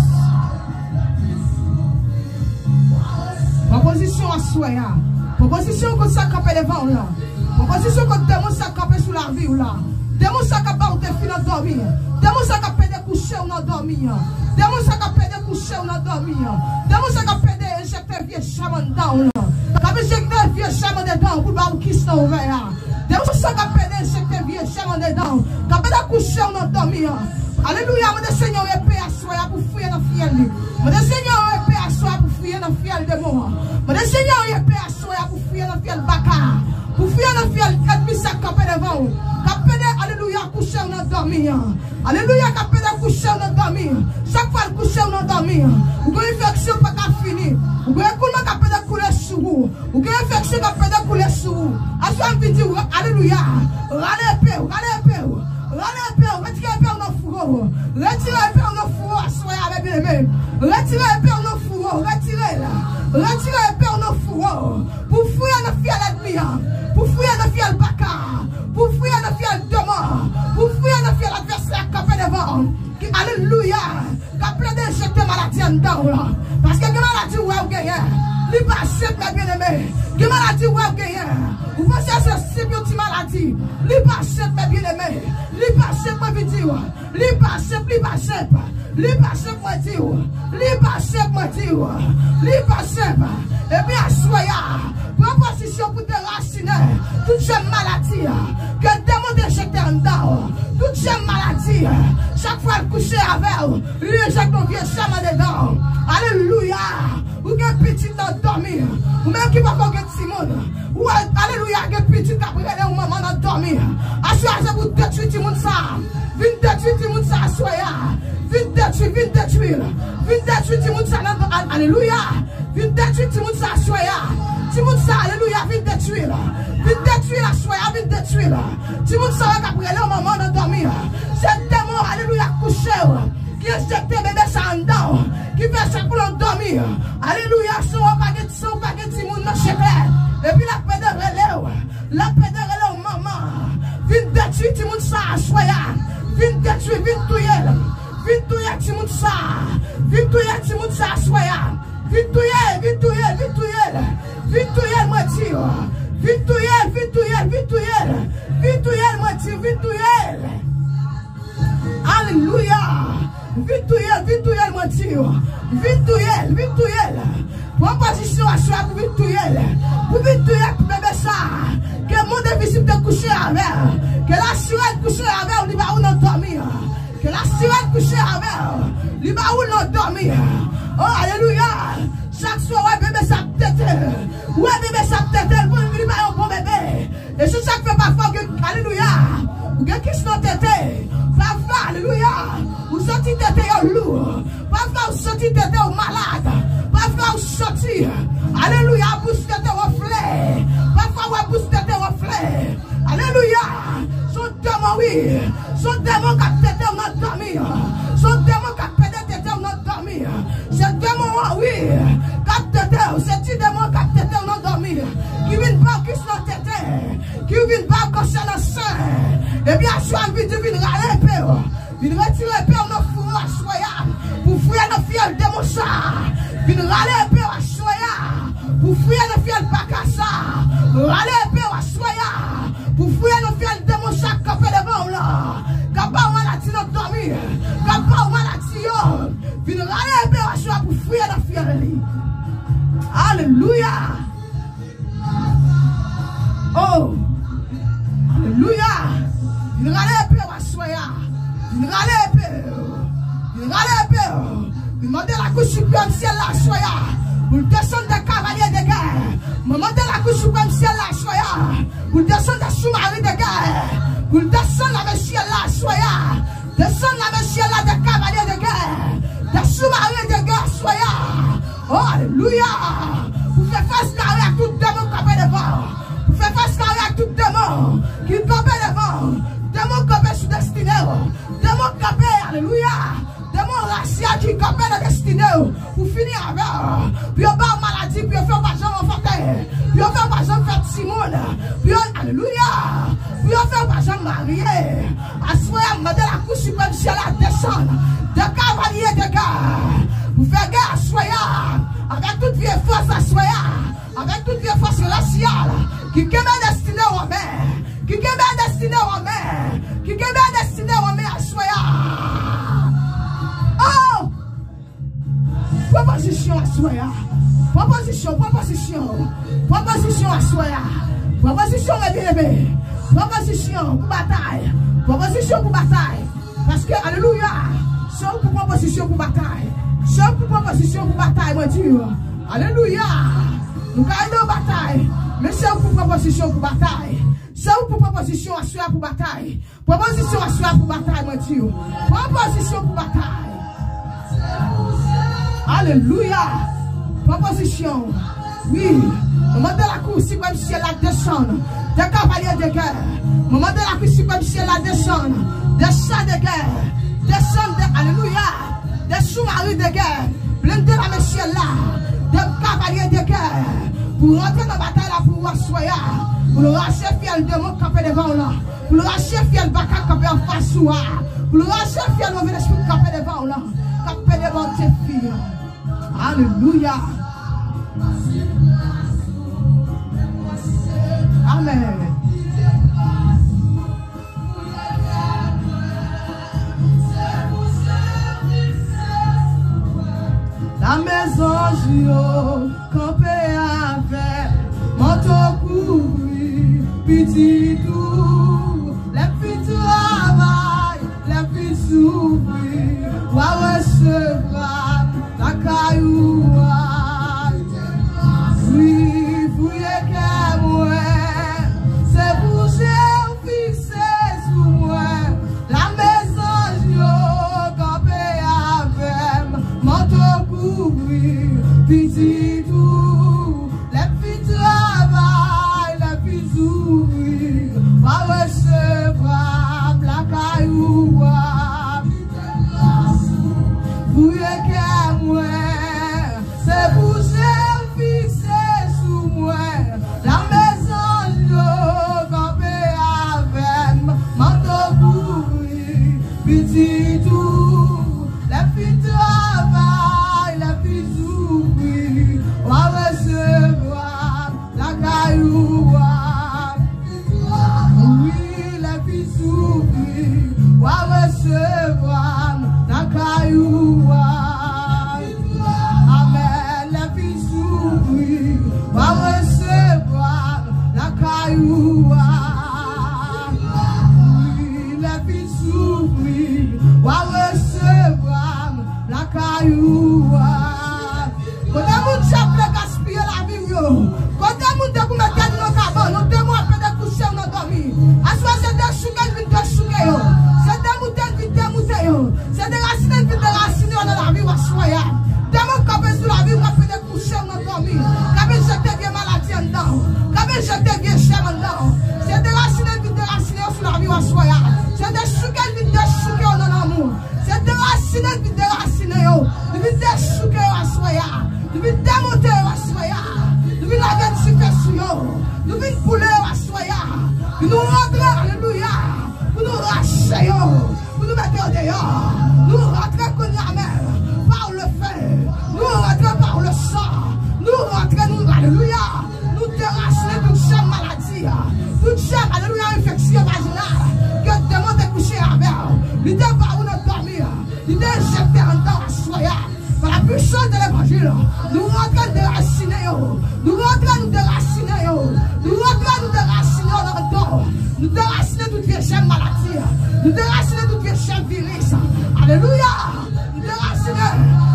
Pran pozisyon aswè a. Pran pozisyon kont sa k kanpe devan w lan. Pran pozisyon kont demon sa k kanpe sou lavi w la. Demon sa k ap ba w defi nan dòmi. Demon sa k ap pede kouche w nan dòmi an. Demon sa k ap pede kouche w nan dòmi an. Demon sa k ap pede enjekte vye jèm anndan w lan. K ap enjekte vye jèm anndan w pou l ba w kis nan orè a. Demon sa k ap pede enjekte vye jèm anndan w. K ap pede kouche w nan dòmi an. Alelouya, mande Senyè yon epe aswè a pou fouye nan fyèl li. Mande Senyè yon epe aswè a pou fouye nan fyèl demon an. Mande Senyè yon epe aswè a pou fouye nan fyèl baka. Pou fouye nan fyèl ènmi sa k kanpe devan w. K ap pede, alelouya, kouche w nan dòmi an. Alelouya, k ap pede kouche w nan dòmi an. Chak fwa l kouche w nan dòmi an, ou gen enfeksyon k pa ka fini. Ou gen ekoulman k ap pede koule sou ou. Ou gen enfeksyon k ap pede koule sou ou. Aswè a m vin di w, alelouya. Rale epe w, rale epe w. Rale epe w, retire epe w nan fouwo. Retire epe w nan fouwo aswè a, byeneme. Retire epe w nan fouwo, retire l. Retire epe w nan fouwo. Pou fouye nan fyèl ènmi an. Pou fouye nan fyèl baka. Pou fouye nan fyèl demon. Pou fouye nan fyèl advèsè k kanpe devan w. Ki, alelouya. K ap plede enjekte maladi anndan w lan. Paske gen maladi ou wè ou genyen. Li pa senp, mè byeneme. Gen maladi ou wè ou genyen. Ou panse se senp yon ti maladi. Li pa senp, mè byeneme. Li pa senp, mwen vin di w. Li pa senp, li pa senp. Li pa senp, mwen di w. Li pa senp, mwen di w. Li pa senp. Epi aswè a, pran pozisyon pou derasine Tout jèm maladi ke demon te jete anndan w. Tout jèm maladi, chak fwa l kouche avè w, li rejte yon vye jèm andedan w. Alelouya! Ou gen pitit nan dòmi. Ou menm ki poko gen timoun. Ou, alelouya, gen pitit k ap rele w manman nan dòmi. Aswè a se pou detwi timoun sa. Vin detwi timoun sa aswè a. Vin detwi, vin detwi l. Vin detwi timoun sa nan, al-, alelouya. Vin detwi timoun sa aswè a. Timoun sa, alelouya, vin detwi l. Vin detwi l aswè a, vin detwi l. Timoun sa yo k ap rele w manman nan dòmi. Se demon, alelouya, kouche w. Ki enjekte bebe sa anndan w. Ki fè chak lè w dòmi. Alelouya, san w pa gen, san w pa gen timoun nan cheklè. Epi l ap pede rele w. L ap pede rele w manman. Vin detwi timoun sa aswè a. Vin detwi, vin touye l. Vin touye timoun sa. Vin touye timoun sa aswè a. Vin touye, vin touye, vin touye l. Vin touye l, mwen di w. Vin touye l, vin touye l, vin touye l. Vin touye l, mwen di w, vin touye l. Alelouya. Vin touye l, vin touye l, mwen di w. Vin touye l, vin touye l. Pran pozisyon aswè a pou vin touye l. Pou vin touye bebe sa. Ke mond envizib te kouche avè l. Ke lasirèn kouche avè w, li ba ou nan dòmi. Ke lasirèn kouche avè w, li ba ou nan dòmi. Oh, alelouya. Chak swa, w wè bebe sa ap tete. Ou wè bebe sa ap tete, l bon, li pa yon bon bebe. E se sa k fè pafwa w gen, alelouya, ou gen kis nan tete. Pafwa, alelouya, ou santi tete yo lou. Pafwa ou santi tete w malad. Pafwa ou santi, alelouya, bous tete w anfle. Pafwa ou wè bous tete w anfle. Alelouya, se yon demon wi. Se yon demon k ap tete w nan dòmi. Se yon demon k ap pede tete w nan dòmi. Se demon an wi k ap tete w. Se ti demon k ap tete w nan dòmi. Ki vin ba w kis nan tete. Ki vin ba w kansè nan sen. Epi aswè a l vin di vin rale epe w. Vin retire epe w nan fou aswè a. Pou fouye nan fyèl demon sa. Vin rale epe w aswè a. Pou fouye nan fyèl baka sa. Rale epe w aswè a. Pou fouye nan fyèl demon sa k kanpe devan w lan. K ap ba w maladi nan dòmi. K ap ba w maladi yo. Vin rale epe w aswè a pou fouye nan fyèl li. Alelouya. Oh. Alelouya. Vin rale epe w aswè a. Vin rale epe w. Vin rale epe w. Vin mande lakou siprèm syèl la aswè a. Pou l desann de kavalye de gè. Mwen mande lakou siprèm syèl la aswè a. Pou l desann de soumari de gè. Pou l desann lame syèl la aswè a. Desann lame syèl la de kavalye de gè. De soumari de gè aswè a. Oh, alelouya. Pou fè fas kare ak tout demon k kanpe devan. Pou fè fas kare ak tout demon ki kanpe devan. Demon kanpe sou destine w. Demon kanpe, alelouya. Demon rasyal ki kanpe nan destine w. Pou fini avè w. Pou yo ba w maladi, pou yo fè w pa janm anfante. Pou yo fè w pa janm fè timoun. Pou yo, alelouya. Pou yo fè w pa janm marye. Aswè a, m mande lakou siprèm syèl la desann. De kavalye de gè. Pou fè gè aswè a. Avèk tout vye fòs aswè a. Avèk tout vye fòs rasyal ki kenbe destine w an men, ki kenbe destine w an men, ki kenbe destine w an men aswè a. Oh! Pran pozisyon aswè a. Pran pozisyon, pran pozisyon. Pran pozisyon aswè a. Pran pozisyon, mwen byeneme. Pran pozisyon pou batay. Pran pozisyon pou batay. Paske, alelouya, se ou pou pran pozisyon pou batay. Se ou pou pran pozisyon pou batay, mwen di w. Alelouya. Nou ka ede w batay, men se ou pou pran pozisyon pou batay. Se ou pou pran pozisyon aswè a pou batay. Pran pozisyon aswè a pou batay, mwen di w. Pran pozisyon pou batay. Alelouya. Pran pozisyon. Wi. Mwen mande lakou siprèm syèl la desann. De kavalye de gè. Mwen mande lakou siprèm syèl la desann. De cha de gè. Desann de, alelouya. De soumari de gè. Blende lame syèl la. De kavalye de gè. Pou rantre nan batay la pou ou aswè a. Pou l rache fyèl demon k kanpe devan w lan. Pou l rache fyèl baka k kanpe anfas ou a. Pou l rache fyèl move lespri k kanpe devan w lan. K ap pede ba w defi. Alelouya. Amèn. Lame zanj yo kanpe avè manto kouvri. Kote moun te pou met tèt nou nan kabann, yon demon ap fè dekouche yo nan dòmi. Aswè se dechouke l vin dechouke yo. Se demoute l vin demoute yo. Se derasine l vin derasine yo nan lavi w aswè a. Demon k kanpe sou lavi w k ap fè dekouche yo nan dòmi. K ap vin jete vye maladi anndan w. K ap vin jete vye jèm anndan w. Se derasine l vin derasine yo sou lavi w aswè a. Se dechouke l vin dechouke yo nan lanmou. Se derasine l vin derasine yo. Li vin dechouke yo aswè a. Li vin demonte yo aswè a. Li vin lage dife sou yo. Li vin boule yo aswè a. Nou rantre, alelouya, pou nou rache yo, pou nou mete yo deyò. Nou rantre kounye a menm, par le feu. Nou rantre par le sang. Nou rantre, nou, alelouya. Nou derasine tout jèm maladi, tout jèm, alelouya, enfeksyon vajinal, ke demon te kouche avè w, li te ba ou nan dòmi, li te enjekte anndan w aswè a. Par la puissance de l'évangile, nou rantre, n derasine yo. Nou rantre, nou derasine yo. Nou rantre, nou derasine yo nan do. Nou derasine tout vye jèm maladi. Nou derasine tout vye jèm viris. Alelouya! Nou derasine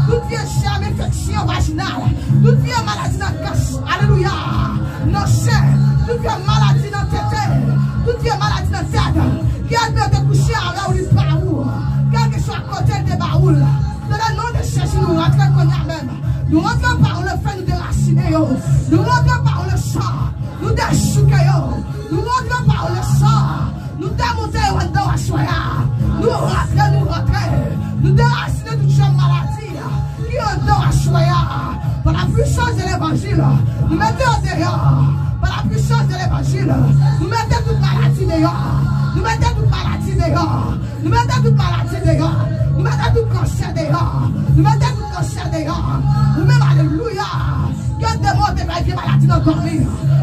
tout vye jèm enfeksyon vajinal. Tout vye maladi nan gòj. Alelouya! Nan sen. Tout vye maladi nan tete. Tout vye maladi nan tèt. Ke ènmi an te kouche avè w, li ba ou. Kèlkeswa kote l te ba ou l. Dans le nom de Jésus, nou rantre kounye a menm. Nou rantre par le feu, nou derasine yo. Nou rantre par le sang, nou dechouke yo. Nou rantre par le sang, nou demonte yo anndan w aswè a. Nou rantre, nou rantre. Nou derasine tout jèm maladi ki anndan w aswè a. Par la puissance de l'évangile, nou mete yo deyò. Par la puissance de l'évangile, nou mete tout maladi deyò. Nou mete tout maladi deyò. Nou mete tout maladi deyò. Nou mete tout kansè deyò. Nou mete tout kansè deyò. Ou menm, alelouya. Gen demon te bay vye maladi nan dòmi.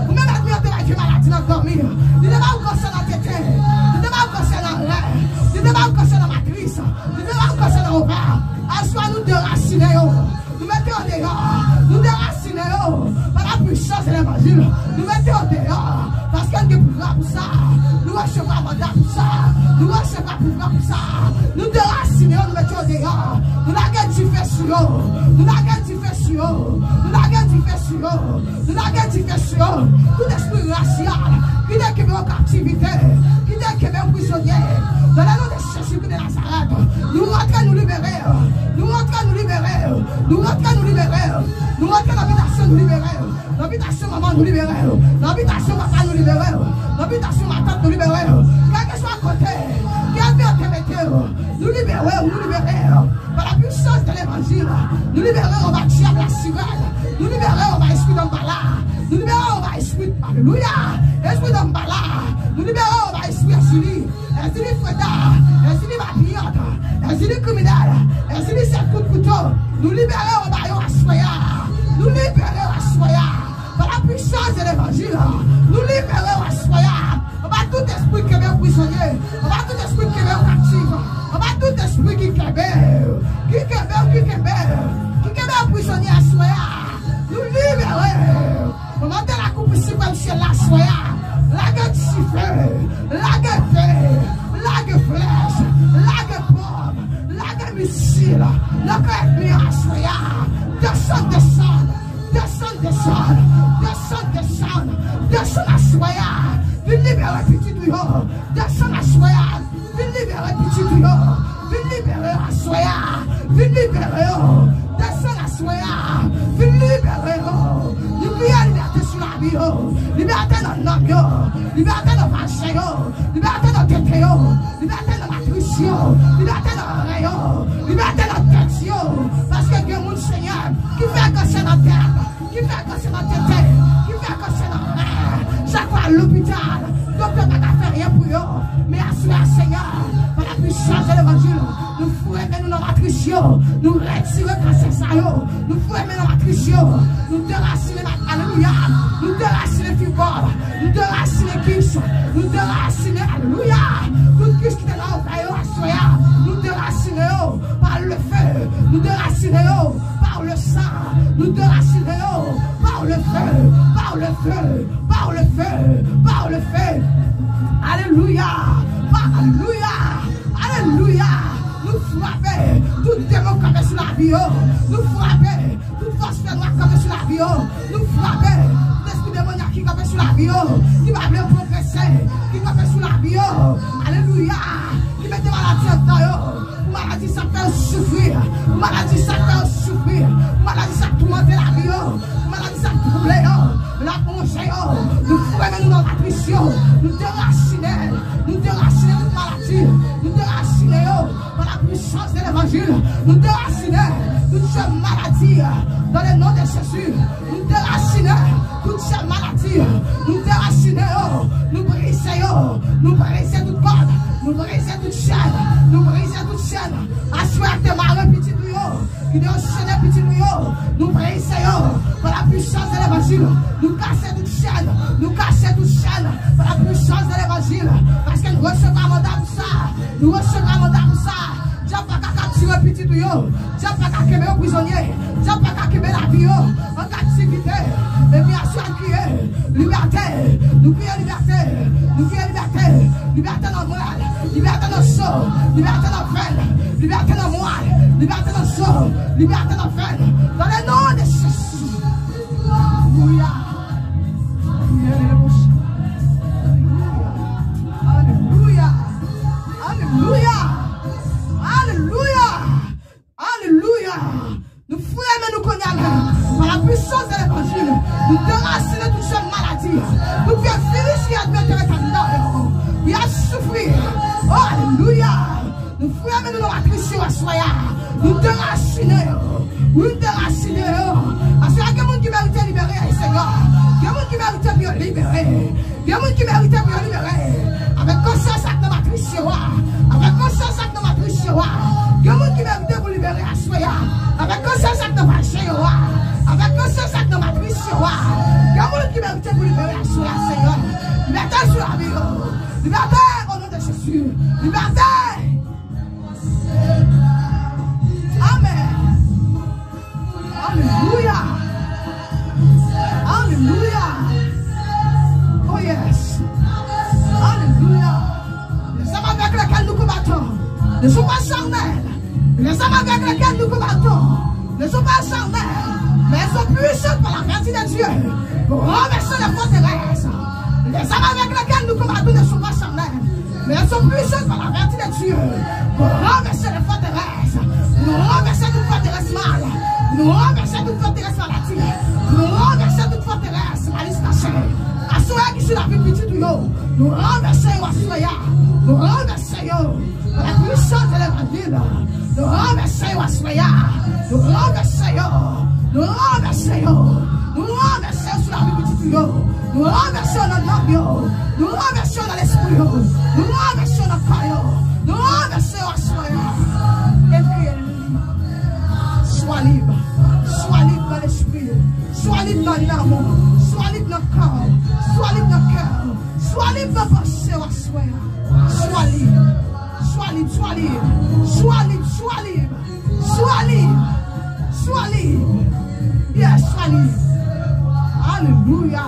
Ou menm, ènmi an te bay vye maladi nan dòmi. Li te ba ou kansè nan tete. Li te ba ou kansè nan ren. Li te ba ou kansè nan matris. Li te ba ou kansè nan ovè. Aswè a nou derasine yo. Nou mete yo deyò. Nou derasine yo. Par la puissance de l'évangile, nou mete yo deyò. Paske n gen pouvwa pou sa. Nou resevwa manda pou sa. Nou resevwa pouvwa pou sa. Nou derasine yo, nou mete yo deyò. Nou lage dife sou yo. Nou lage dife sou yo. Nou lage dife sou yo. Nou lage dife sou yo. Tout espri rasyal ki te kenbe yo kaptivite, ki te kenbe yo prizonye, dans le nom de Jésus de Nazareth, nou rantre, nou libere yo. Nou rantre, nou libere yo. Nou rantre, nou libere yo. Nou rantre nan bitasyon, nou libere yo. Nan bitasyon manman, nou libere yo. Nan bitasyon papa, nou libere yo. Nan bitasyon matant, nou libere yo. Kèlkeswa kote ke ènmi an te mete yo, nou libere yo, nou libere yo. Par la puissance de l'évangile, nou libere yo anba dyab lasirèn. Nou libere yo anba espri danmbala. Nou libere yo anba espri, alelouya, espri danmbala. Nou libere yo anba espri Èzili. Èzili freda, Èzili mafya, Èzili kriminèl, Èzili sèt kout kouto. Nou libere yo anba yo aswè a. Nou libere yo aswè a. Par la puissance de l'évangile, nou libere yo aswè a. Anba tout espri ki kenbe yo prizonye. Anba tout espri ki kenbe yo kaptif. Anba tout espri ki kenbe yo, ki kenbe yo, ki kenbe yo, ki kenbe yo prizonye aswè a. Nou libere yo. Mande lakou siprèm syèl la aswè a. Lage dife, lage epe, lage flèch, lage pòm, lage misil nan kan ènmi an aswè a. Desann, desann, desann, desann, desann, desann, desann aswè a. Vin libere pitit ou yo. Desann aswè a. Vin libere pitit ou yo. Vin libere yo aswè a. Vin libere yo. Desann aswè a. Vin libere yo. Libere, libète sou lavi yo. Libète nan nanm yo. Libète nan vajen yo. Libète nan tete yo. Libète nan matris yo. Libète nan ren yo. Libète nan tèt yo. Paske gen moun, Senyè, ki fè kansè nan tèt, ki fè kansè nan tete, ki fè kansè nan ren. Chak fwa al lopital, doktè pa ka fè anyen pou yo. Men aswè a, Senyè, par la puissance de l'évangile, nou foure men nou nan matris yo, nou retire kansè sa yo, nou foure men nan matris yo, nou derasine, alelouya, nou derasine fibwòm, nou derasine kis, nou derasine, alelouya, tout kis ki te nan ovè yo aswè a, nou derasine yo par le feu, nou derasine yo par le sang, nou derasine yo par le feu, par le feu, par le feu, par le feu. Alelouya, alelouya, alelouya. Nou frape tout demon kanpe sou lavi yo. Nou frape tout Fòs fènwa kanpe sou lavi yo. Nou frape tout espri demonyak ki kanpe sou lavi yo, ki pa vle yo pwogrese, ki kanpe sou lavi yo. Alelouya. Ki mete maladi anndan yo. Pou maladi sa k fè yo soufri. Pou maladi sa k fè yo soufri. Pou maladi sa k toumante lavi yo. Pou maladi sa k twouble yo. L ap wonje yo. Nou foure men nou nan matris yo. Nou derasine. Nou derasine tout maladi. Nou derasine yo. Par la puissance de l'évangile, nou derasine tout chèn maladi dans le nom de Jésus. Nou derasine tout chèn maladi. Nou derasine yo. Nou brize yo. Nou brize tout kòd. Nou brize tout chèn. Nou brize tout chèn. Aswè a te mare pitit ou yo. Ki te anchene pitit ou yo. Nou brize yo. Par la puissance de l'évangile. Nou kase tout chèn. Nou kase tout chèn. Par la puissance de l'évangile. Paske nou resevwa manda pou sa. Nou resevwa manda pou sa. Dyab pa ka kaptire pitit ou yo. Dyab pa ka kenbe yo prizonye. Dyab pa ka kenbe lavi yo an kaptivite. Epi aswè a kriye libète. Nou kriye libète. Nou kriye libète. Libète nan mwen. Libète nan so. Libète nan vèn. Libète nan mwen. Libète nan so. Libète nan vèn. Dans le nom de Jésus. Alelouya. Alelouya. Alelouya. Alelouya. Alelouya. Nou foure men nou kounye a la. Par la puissance de l'évangile, nou derasine tout chèn maladi. Tout vye viris ki admete ret anndan yo. Pou y ap soufri. Oh, alelouya. Nou foure men nou nan matris yo aswè a. Nou derasine yo. Nou derasine yo. Aswè a, gen moun ki merite libere, Senyè. Gen moun ki merite pou yo libere. Gen moun ki merite pou yo libere. Avèk kansè sa k nan matris yo a. Avèk kansè sa k nan matris yo a. Gen moun ki merite pou libere aswè a. Avèk kansè sa k nan vajen yo a. Avèk kansè sa k nan matris yo a. Gen moun ki merite pou libere aswè a, Senyè. Libète sou lavi yo. Libète, o non de Jezi. Libète. Amèn. Alelouya. Alelouya. Oh yes. Alelouya. Les armes avec lesquelles nous combattons ne sont pas charnelles. Les armes avec lesquelles nous combattons ne sont pas charnelles, mais elles sont puissantes par la vertu de Dieu pour renverser les forteresses. Les armes avec lesquelles nous combattons ne sont pas charnelles, mais elles sont puissantes par la vertu de Dieu pour renverser les forteresses. Nou ranvèse tout fòterès mal. Nou ranvèse tout fòterès maladi. Nou ranvèse tout fòterès malis kache. Aswè a ki sou lavi pitit ou yo. Nou ranvèse yo aswè a. Nou ranvèse yo. Par la puissance de l'évangile. Nou ranvèse yo aswè a. Nou ranvèse yo. Nou ranvèse yo. Nou ranvèse yo sou lavi pitit ou yo. Nou ranvèse yo nan nanm yo. Nou ranvèse yo nan lespri yo. Nou ranvèse yo nan kò yo. Nou ranvèse yo aswè a. Ekri li. Swa lib. Swa lib nan lespri. Swa lib nan nanm ou. Swa lib nan kò ou. Swa lib nan kè ou. Swa lib nan panse w aswè a. Swa lib. Swa lib, swa lib. Swa lib, swa lib. Swa lib. Swa lib. Yes, swa lib. Alelouya.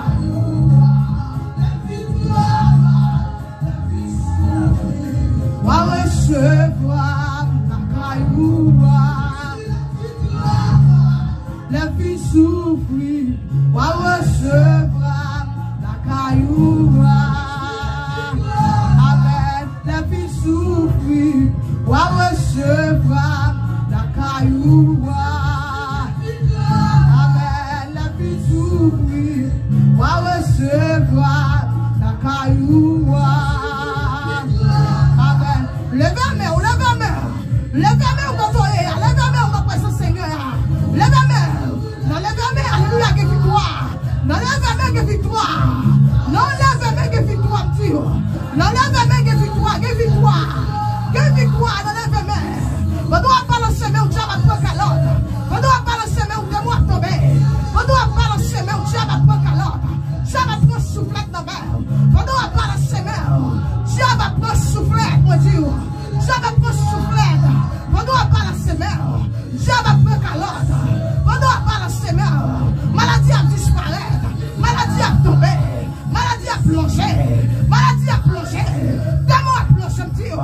W a resevwa lakay ou a. Lè fin soufri, w a resevwa lakay ou a. Amèn. Lè fin soufri, w a resevwa lakay ou a. Amèn. Lè fin soufri, w a resevwa lakay ou a. Amèn. Leve men w, leve men w. Leve men w kote w ye a. Leve men w nan prezans Senyè a. Leve men w. Nan leve men, alelouya, gen viktwa. Nan leve men, gen viktwa. Nan leve men, gen viktwa, m di w. Nan leve men, gen viktwa, gen viktwa. Gen viktwa nan leve men. Pandan w ap balanse men w, dyab ap pran kalòt. Pandan w ap balanse men w, demon ap tonbe. Pandan w ap balanse men w, dyab ap pran kalòt. Dyab ap pran souflèt nan men w. Pandan w ap balanse men w, dyab ap pran souflèt, mwen di w. Dyab ap pran souflèt. Pandan w ap balanse men w, dyab ap pran kalòt. Pandan w ap balanse men w, maladi ap disparèt. Maladi ap tonbe. Maladi ap plonje. Maladi ap plonje. Demon ap plonje, m di w.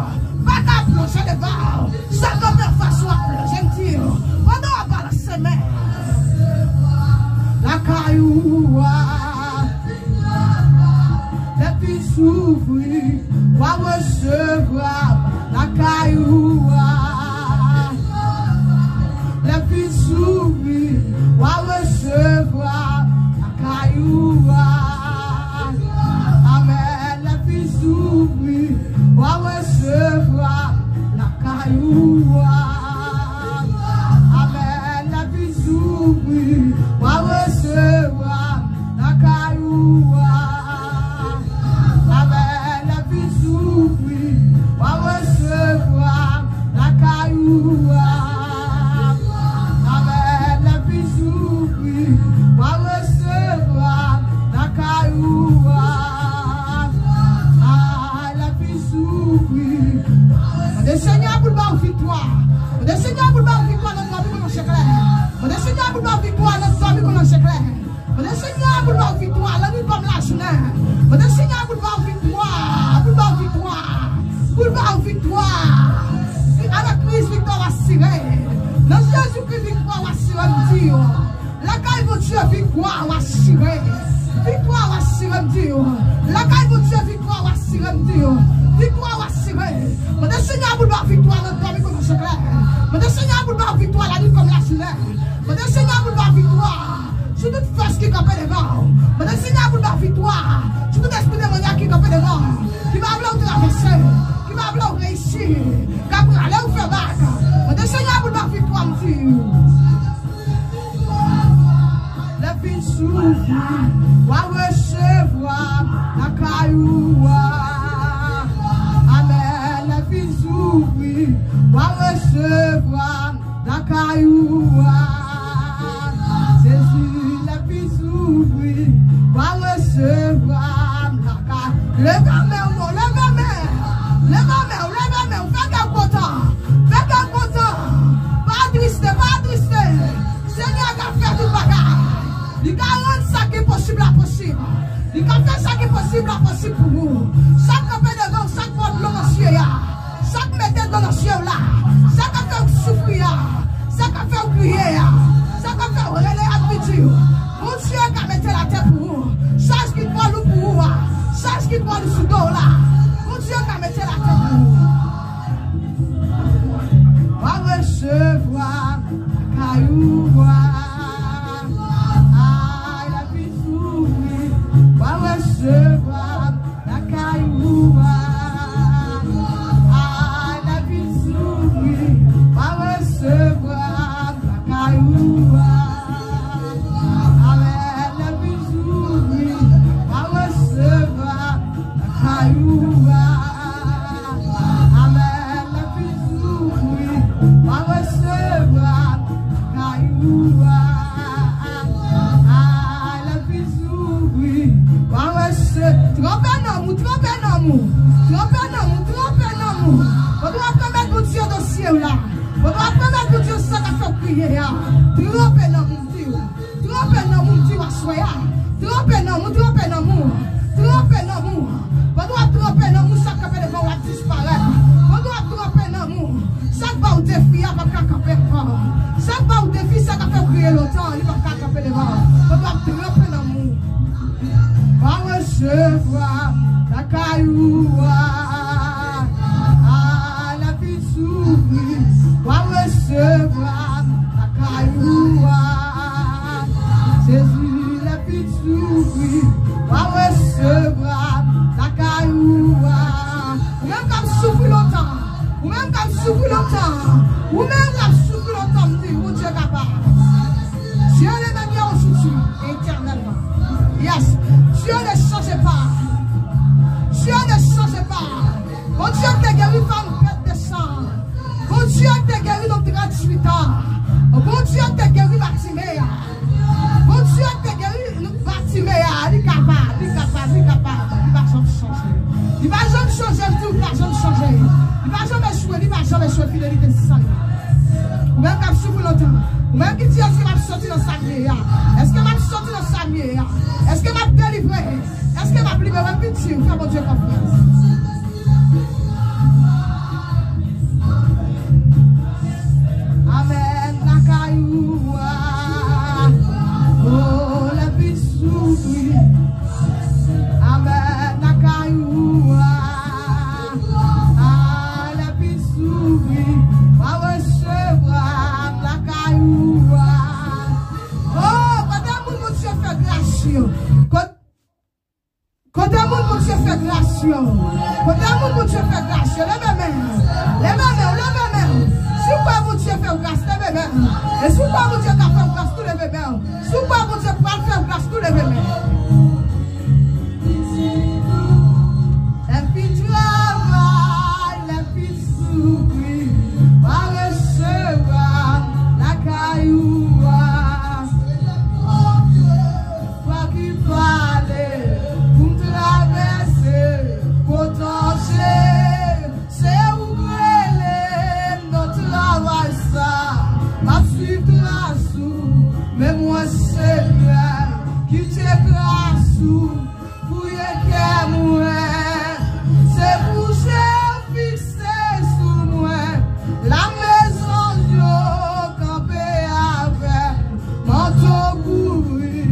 Baka ap plonje devan w. Sa k kanpe anfas ou ap plonje, m di w. Pandan w ap balanse men w. Viktwa, lannwit kòm lajounen. Mande Senyè a pou l ba w viktwa, pou l ba w viktwa, pou l ba w viktwa. Avèk Kris, viktwa w asire. Nan Jezikri, viktwa w asire, m di w. Lakay Bondye, viktwa w asire. Viktwa w asire, m di w. Lakay Bondye, viktwa w asire, m di w. Viktwa w asire. Mande Senyè a pou l ba w viktwa nan dòmi kòm an sekrè. Mande Senyè a pou l ba w viktwa lannwit kòm lajounen. Mande Senyè a pou l ba w viktwa sou tout fòs ki kanpe devan w. Mande Senyè a pou l ba w viktwa sou tout espri demonyak ki kanpe devan w, ki pa vle w travèse, ki pa vle w reyisi, k ap rale w fè bak. Mande Senyè a pou l ba w viktwa, m di w. Lè fin soufri, w a resevwa lakay ou a. Amèn. Lè fin soufri, w a resevwa lakay ou a. Jezi, lè fin soufri, w a resevwa lakay. Leve men w non, leve men. Leve men w, leve men w. Fè kè w kontan. Fè kè w kontan. Pa triste, pa triste. Senyè a ka fè tout bagay. Li ka rann sa ki enposib la posib. Li ka fè sa ki posib la posib pou ou. Sa k kanpe devan w, sa k ba w dlo nan zye a, sa k mete dlo nan zye w la, sa k ap fè w soufri a, sa k ap fè w kriye a, sa k ap fè w rele a piti w, Bondye ka mete l atè pou ou. Chaj ki twò lou pou ou a, chaj ki twò lou sou do w la, Bondye ka mete l atè pou ou. W a resevwa lakay ou a. Ay, lè fin soufri, w a resevwa lakay ou a. Ay, lè fin soufri, w a resevwa lakay ou a. Amèn. Lè fin soufri, w a resevwa lakay ou a. Amèn. Lè fin soufri, w a resevwa lakay ou a. Ay, lè fin soufri, w a rese-, tranpe nanm ou, tranpe nanm ou, tranpe nanm ou, tranpe nanm ou. Pandan w ap remèt Bondye dosye w la, pandan w ap remèt Bondye sa k ap fè w kriye a, tranpe nanm ou, m di w. Tranpe nanm ou, m di w aswè a. Tranpe nanm ou, tranpe nanm ou. Tranpe nanm ou. Pandan w ap tranpe nanm ou, sa k kanpe devan w ap disparèt. Pandan w ap tranpe nanm ou, sa k ba w defi a p ap ka kanpe ankò. Sa k ba w defi, sa k ap fè w kriye lontan, li p ap ka kanpe devan w. Pandan w ap tranpe nanm ou. W a resevwa lakay ou a. A, lè fin soufri, w a resevwa lakay ou a. Jezi, lè fin soufri, w a resevwa lakay ou a. Ou menm k ap soufri lontan, ou menm k ap soufri lontan, ou menm k ap soufri lontan, m di, Bondye kapab. Dieu le même hier, aujourd'hui, éternellement. Yes. Dieu ne change pas. Dieu ne change pas. Bondye te geri fanm pèt de san. Bondye te geri nonm tranntuit an. Bondye te geri Batime a. Bondye te geri Batime a. Li kapab, li kapab, li kapab. Li pa janm chanje. Li pa janm chanje, m di w, li pa janm chanje. Li pa janm echwe, li pa janm echwe, fidelite san li. Ou menm k ap soufri lontan. Ou menm ki di, èske m ap soti nan sa m ye a? Èske m ap soti nan sa m ye a? Èske m ap delivre? Èske m ap libere? M vin di w, fè Bondye konfyans. Amèn, lakay ou a. O, lè fin soufri. Amèn, lakay ou a. A, lè fin soufri. W a resevwa lakay ou a. O, kote moun Bondye fè gras yo? Kote Kote moun Bondye fè gras yo? Kote moun Bondye fè gras yo? Leve men w. Leve men w, leve men w. Si w kwè Bondye fè w gras, leve men w. E si w kwè Bondye ka fè w gras tou, leve men w. Si w kwè Bondye pral fè w gras tou, leve men w. Lè m fin travay, lè m fin soufri, w a resevwa lakay ou a. Vwa ki pale pou m travèse, pwoteje. Se ou k rele m nan travay sa. M ap swiv tras ou, men mwen Senyè ki te Fouye kè mwen, se pou je w fikse sou mwen. Lame zanj yo kanpe avè m, manto kouvri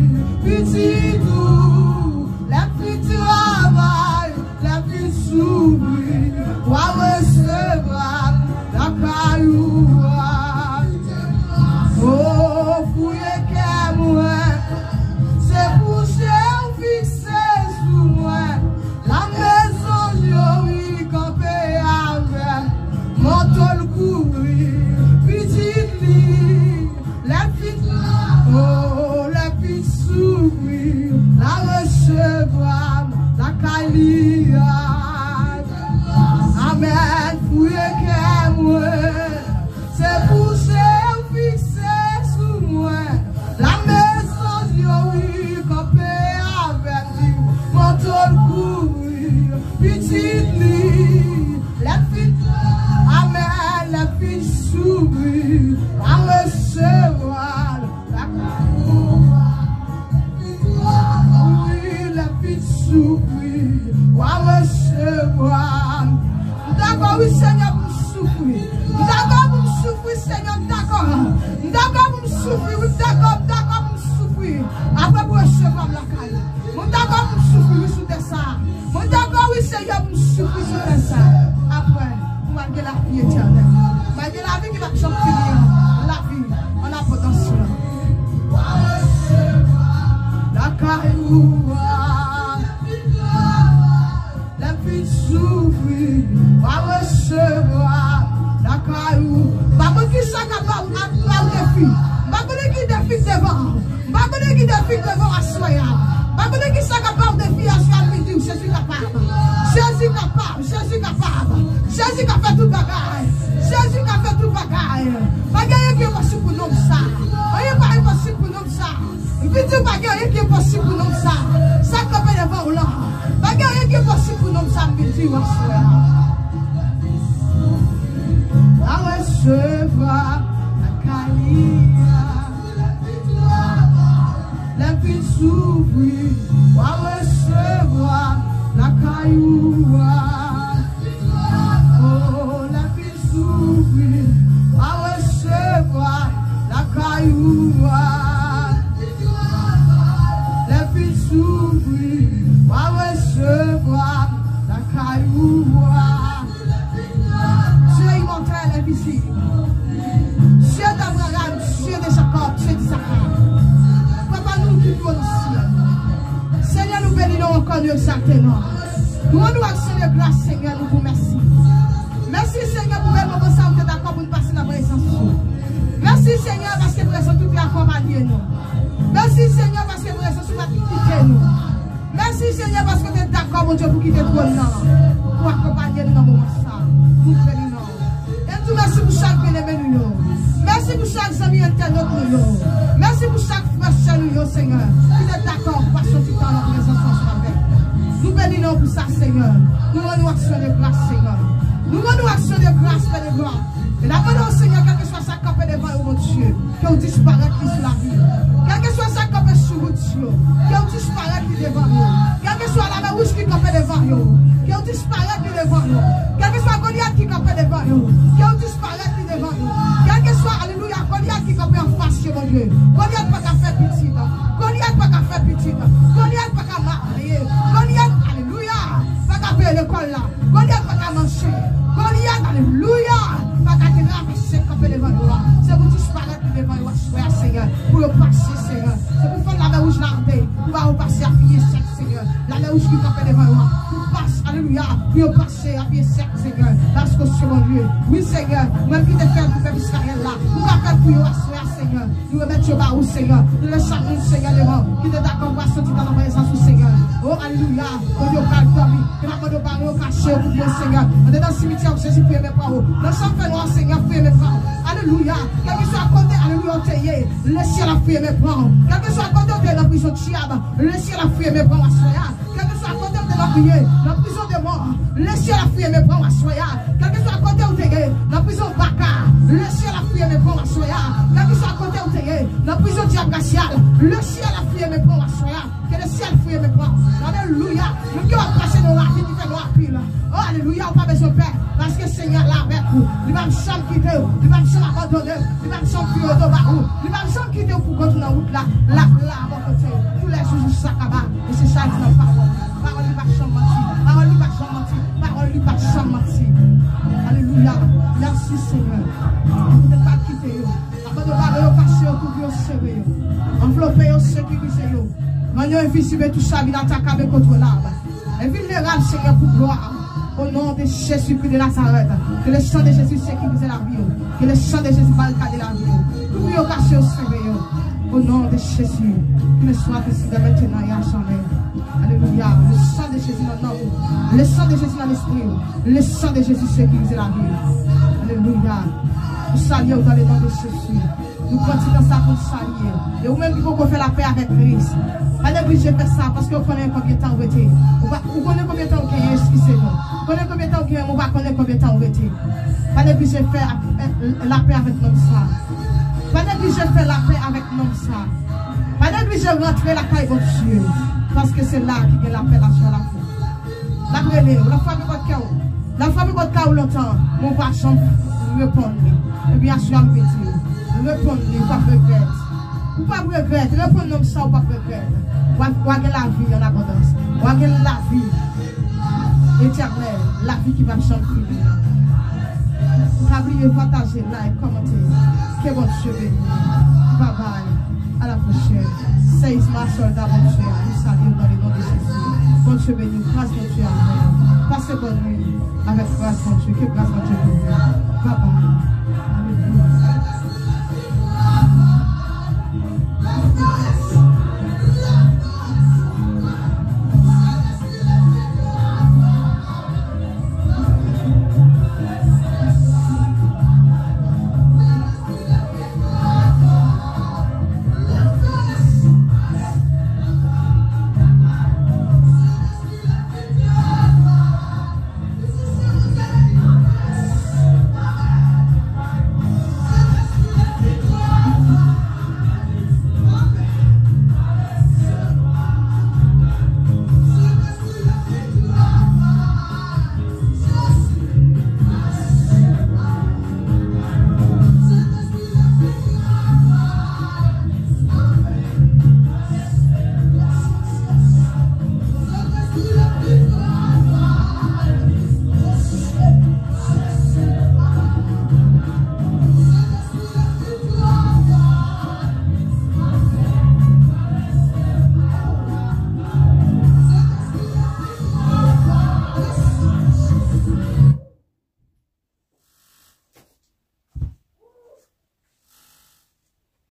pitit ou. Lè m fin travay, lè m fin soufri, w a resevwa m lakay ou a. O, fouye kè mwen, se pou je w fikse sou mwen. Lame zanj yo, wi, kanpe avè m, manto l kouvri pitit li. Lè fin, o, lè fin soufri, l a resevwa m lakay li a. Amèn. Fouye kè mwen, se pou je w fikse sou mwen. Lame zanj yo, wi, kanpe avè m, manto l kouvri pitit li. Lè fin, amèn, lè fin soufri, w a resevwa l. Wi, lè fin soufri, w a resevwa. M dakò, wi, Senyè, pou m soufri. M dakò pou m soufri, Senyè, m dakò. M dakò pou m soufri, wi, m dakò, m dakò pou m soufri. Apre pou resevwa m lakay ou. M dakò pou m soufri, wi, sou tè sa. M dakò, wi, Senyè, pou m soufri sou tè sa. Apre, pou m al gen lavi etènèl. M al gen lavi ki p ap janm fini an. Lavi an abondans lan. Lakay ou a. Lè m fin soufri, w a resevwa lakay ou. M pa konn kisa k ap ba w, ap ba w defi. M pa konnen ki defi k devan. M pa konnen ki defi k devan w aswè a. M pa konnen kisa k ap ba w defi aswè a, m vin di w, Jezi kapab. Jezi kapab, Jezi kapab. Jezi ka fè tout bagay. Jezi ka fè tout bagay. Pa gen anyen ki enposib pou nonm sa. Anyen pa enposib pou nonm sa. M vin di w pa gen anyen ki enposib pou nonm sa. Sa k kanpe devan w lan. Pa gen anyen ki enposib pou nonm sa, m vin di w aswè a. W a resevwa lakay li a. Lè m fin soufri, w a resevwa lakay ou a. O, lè m fin soufri, w a resevwa lakay ou a. Lè m fin soufri, w a resevwa lakay ou a. Dieu immortel, invisible. Dieu d'Abraham, Dieu de Jacob, Dieu d'Isaac. Papa nou ki vivan nan syèl. Senyè, nou beni non w ankò, nou egzalte non w. Nou rann ou aksyon de gras, Senyè, nou di w mèsi. Mèsi, Senyè, pou bèl moman sa ou te dakò pou n pase nan prezans ou. Mèsi, Senyè, paske prezans ou te akonpanye nou. Mèsi, Senyè, paske prezans ou pa t kite nou. Mèsi, Senyè, paske w te dakò, Bondye, pou kite twòn nan, pou akonpanye nou nan moman sa. Nou beni non w. E nou di w mèsi pou chak byeneme nou yo. Mèsi pou chak zanmi entènot nou yo. Mèsi pou chak frè sè nou yo, Senyè, ki te dakò pou pase yon ti tan nan prezans ou ansanm avèk nou. Nou beni non w pou sa, Senyè. Nou rann ou aksyon de gras, Senyè. Nou rann ou aksyon de gras, Pè de glwa. E n ap mande w, Senyè, kèlkeswa sa k kanpe devan yo, Bondye, ke w disparèt li sou lavi yo. Kèlkeswa sa k kanpe sou wout yo, ke w disparèt li devan yo. Kèlkeswa lame wouj ki kanpe devan yo, ke w disparèt li devan yo. Kèlkeswa Golyat ki kanpe devan yo, ke w disparèt li devan yo. Kèlkeswa, alelouya, Golyat ki kanpe anfas yo, Bondye, Golyat pa ka fè pitit. Golyat pa ka fè pitit. Golyat pa ka marye. Golyat, alelouya, pa ka peye lekòl la. Golyat pa ka manje. Golyat, alelouya, pa ka travèse kanpe devan yo a. Se pou disparèt li devan yo aswè a, Senyè. Pou yo pase, Senyè. Se pou fè lame wouj la antre, pou ba yo pase a pye sèk, Senyè. Lame wouj ki kanpe devan yo a, pou pase, alelouya, pou yo pase a pye sèk, Senyè. Paske w se Bondye. Wi, Senyè, ou menm ki te fè l pou pèp Izrayèl la, ou ka fè l pou yo aswè a, Senyè. Nou remèt yo ba ou, Senyè. Nou leve chak moun, Senyè, devan w, ki te dakò pou al soti nan prezans ou, Senyè. O, alelouya. Kote yo pral dòmi, ke n ap mande w bare yo, kache yo, kouvri yo, Senyè. Andedan simityè, Jezi, fouye men pran yo. Nan chanm fènwa, Senyè, fouye men pran yo. Alelouya. Kèlkeswa kote, alelouya, ou te ye, lesyèl ap fouye men pran yo. Kèlkeswa kote ou te ye nan prizon dyab, lesyèl ap fouye men pran yo aswè a. Kèlkeswa kote ou te nan priye, nan prizon demon, lesyèl ap fouye men pran w aswè a. Kèlkeswa kote ou te ye, nan prizon baka, lesyèl ap fouye men pran w aswè a. Kèlkeswa kote ou te ye, nan prizon dyab rasyal, lesyèl ap fouye men pran w aswè a. Ke lesyèl fouye men Alelouya. Menm ke w ap pase nan yon ravin ki fè nwa anpil. O, alelouya, ou pa bezwen pè. Paske Senyè a la avèk ou. Li p ap janm kite w. Li p ap janm abandone w. Li p ap janm vire do ba ou. Li p ap janm kite w pou kont nan wout la. L ap la bò kote w. Toulèjou jiskakaba. E se sa l di nan pawòl. Pawòl li pa janm manti. Pawòl li pa janm manti. Pawòl li pa janm manti. Alelouya. Mèsi, Senyè. Ou te pa kite yo. Abandon ba yo, kache yo, kouvri yo, sere yo. Anvlope yo, sekirize yo. Rann yo envizib e touchabl, atacable, incontrôlable. Envilnerab, Senyè, pou glwa. Au nom de Jésus-Christ de Nazareth, que le sang de Jésus sécurise la vie. Que le sang de Jésus barricade la vie. Kouvri yo, kache yo, sere yo. Au nom de Jésus, qu'il soit ainsi dès maintenant et à jamais. Alelouya. Le sang de Jésus nan nanm ou. Le sang de Jésus nan lespri ou. Le sang de Jésus sécurise la vie. Alelouya. Nou salye w dans le nom de Jésus. Nou pran ti tan sa pou n salye. E ou menm ki poko fè lapè avèk Kris, pa neglije fè sa, paske ou konnen konbyen tan ou rete. Ou pa, ou konnen konbyen tan ou genyen, eskize nou. Ou konnen konbyen tan ou genyen, men ou pa konnen konbyen tan ou rete. Pa neglije fè ap-, lapè avèk nonm sa. Pa neglije fè lapè avèk nonm sa. Pa neglije rantre lakay Bondye, paske se la ki gen lapè, lajwa, lafwa. L ap rele w, l ap frape pòt kè w. L ap frape pòt kay ou lontan, men w pa janm reponn li. Ebyen, aswè a m vle di w, reponn li, ou p ap regrèt. Ou p ap regrèt, reponn nonm sa, ou p ap regrèt. W a, w a gen lavi an abondans. W a gen lavi etènèl, lavi ki p ap janm fini. Pa bliye pataje, like, kòmante. Ke Bondye beni. Babay. À la prochaine. Séisma, sòlda Bondye a, nou salye w dans le nom de Jésus. Bondye beni w, gras Bondye avè w. Pase bòn nwi avèk gras Bondye. Ke gras Bondye kouvri w. Babay.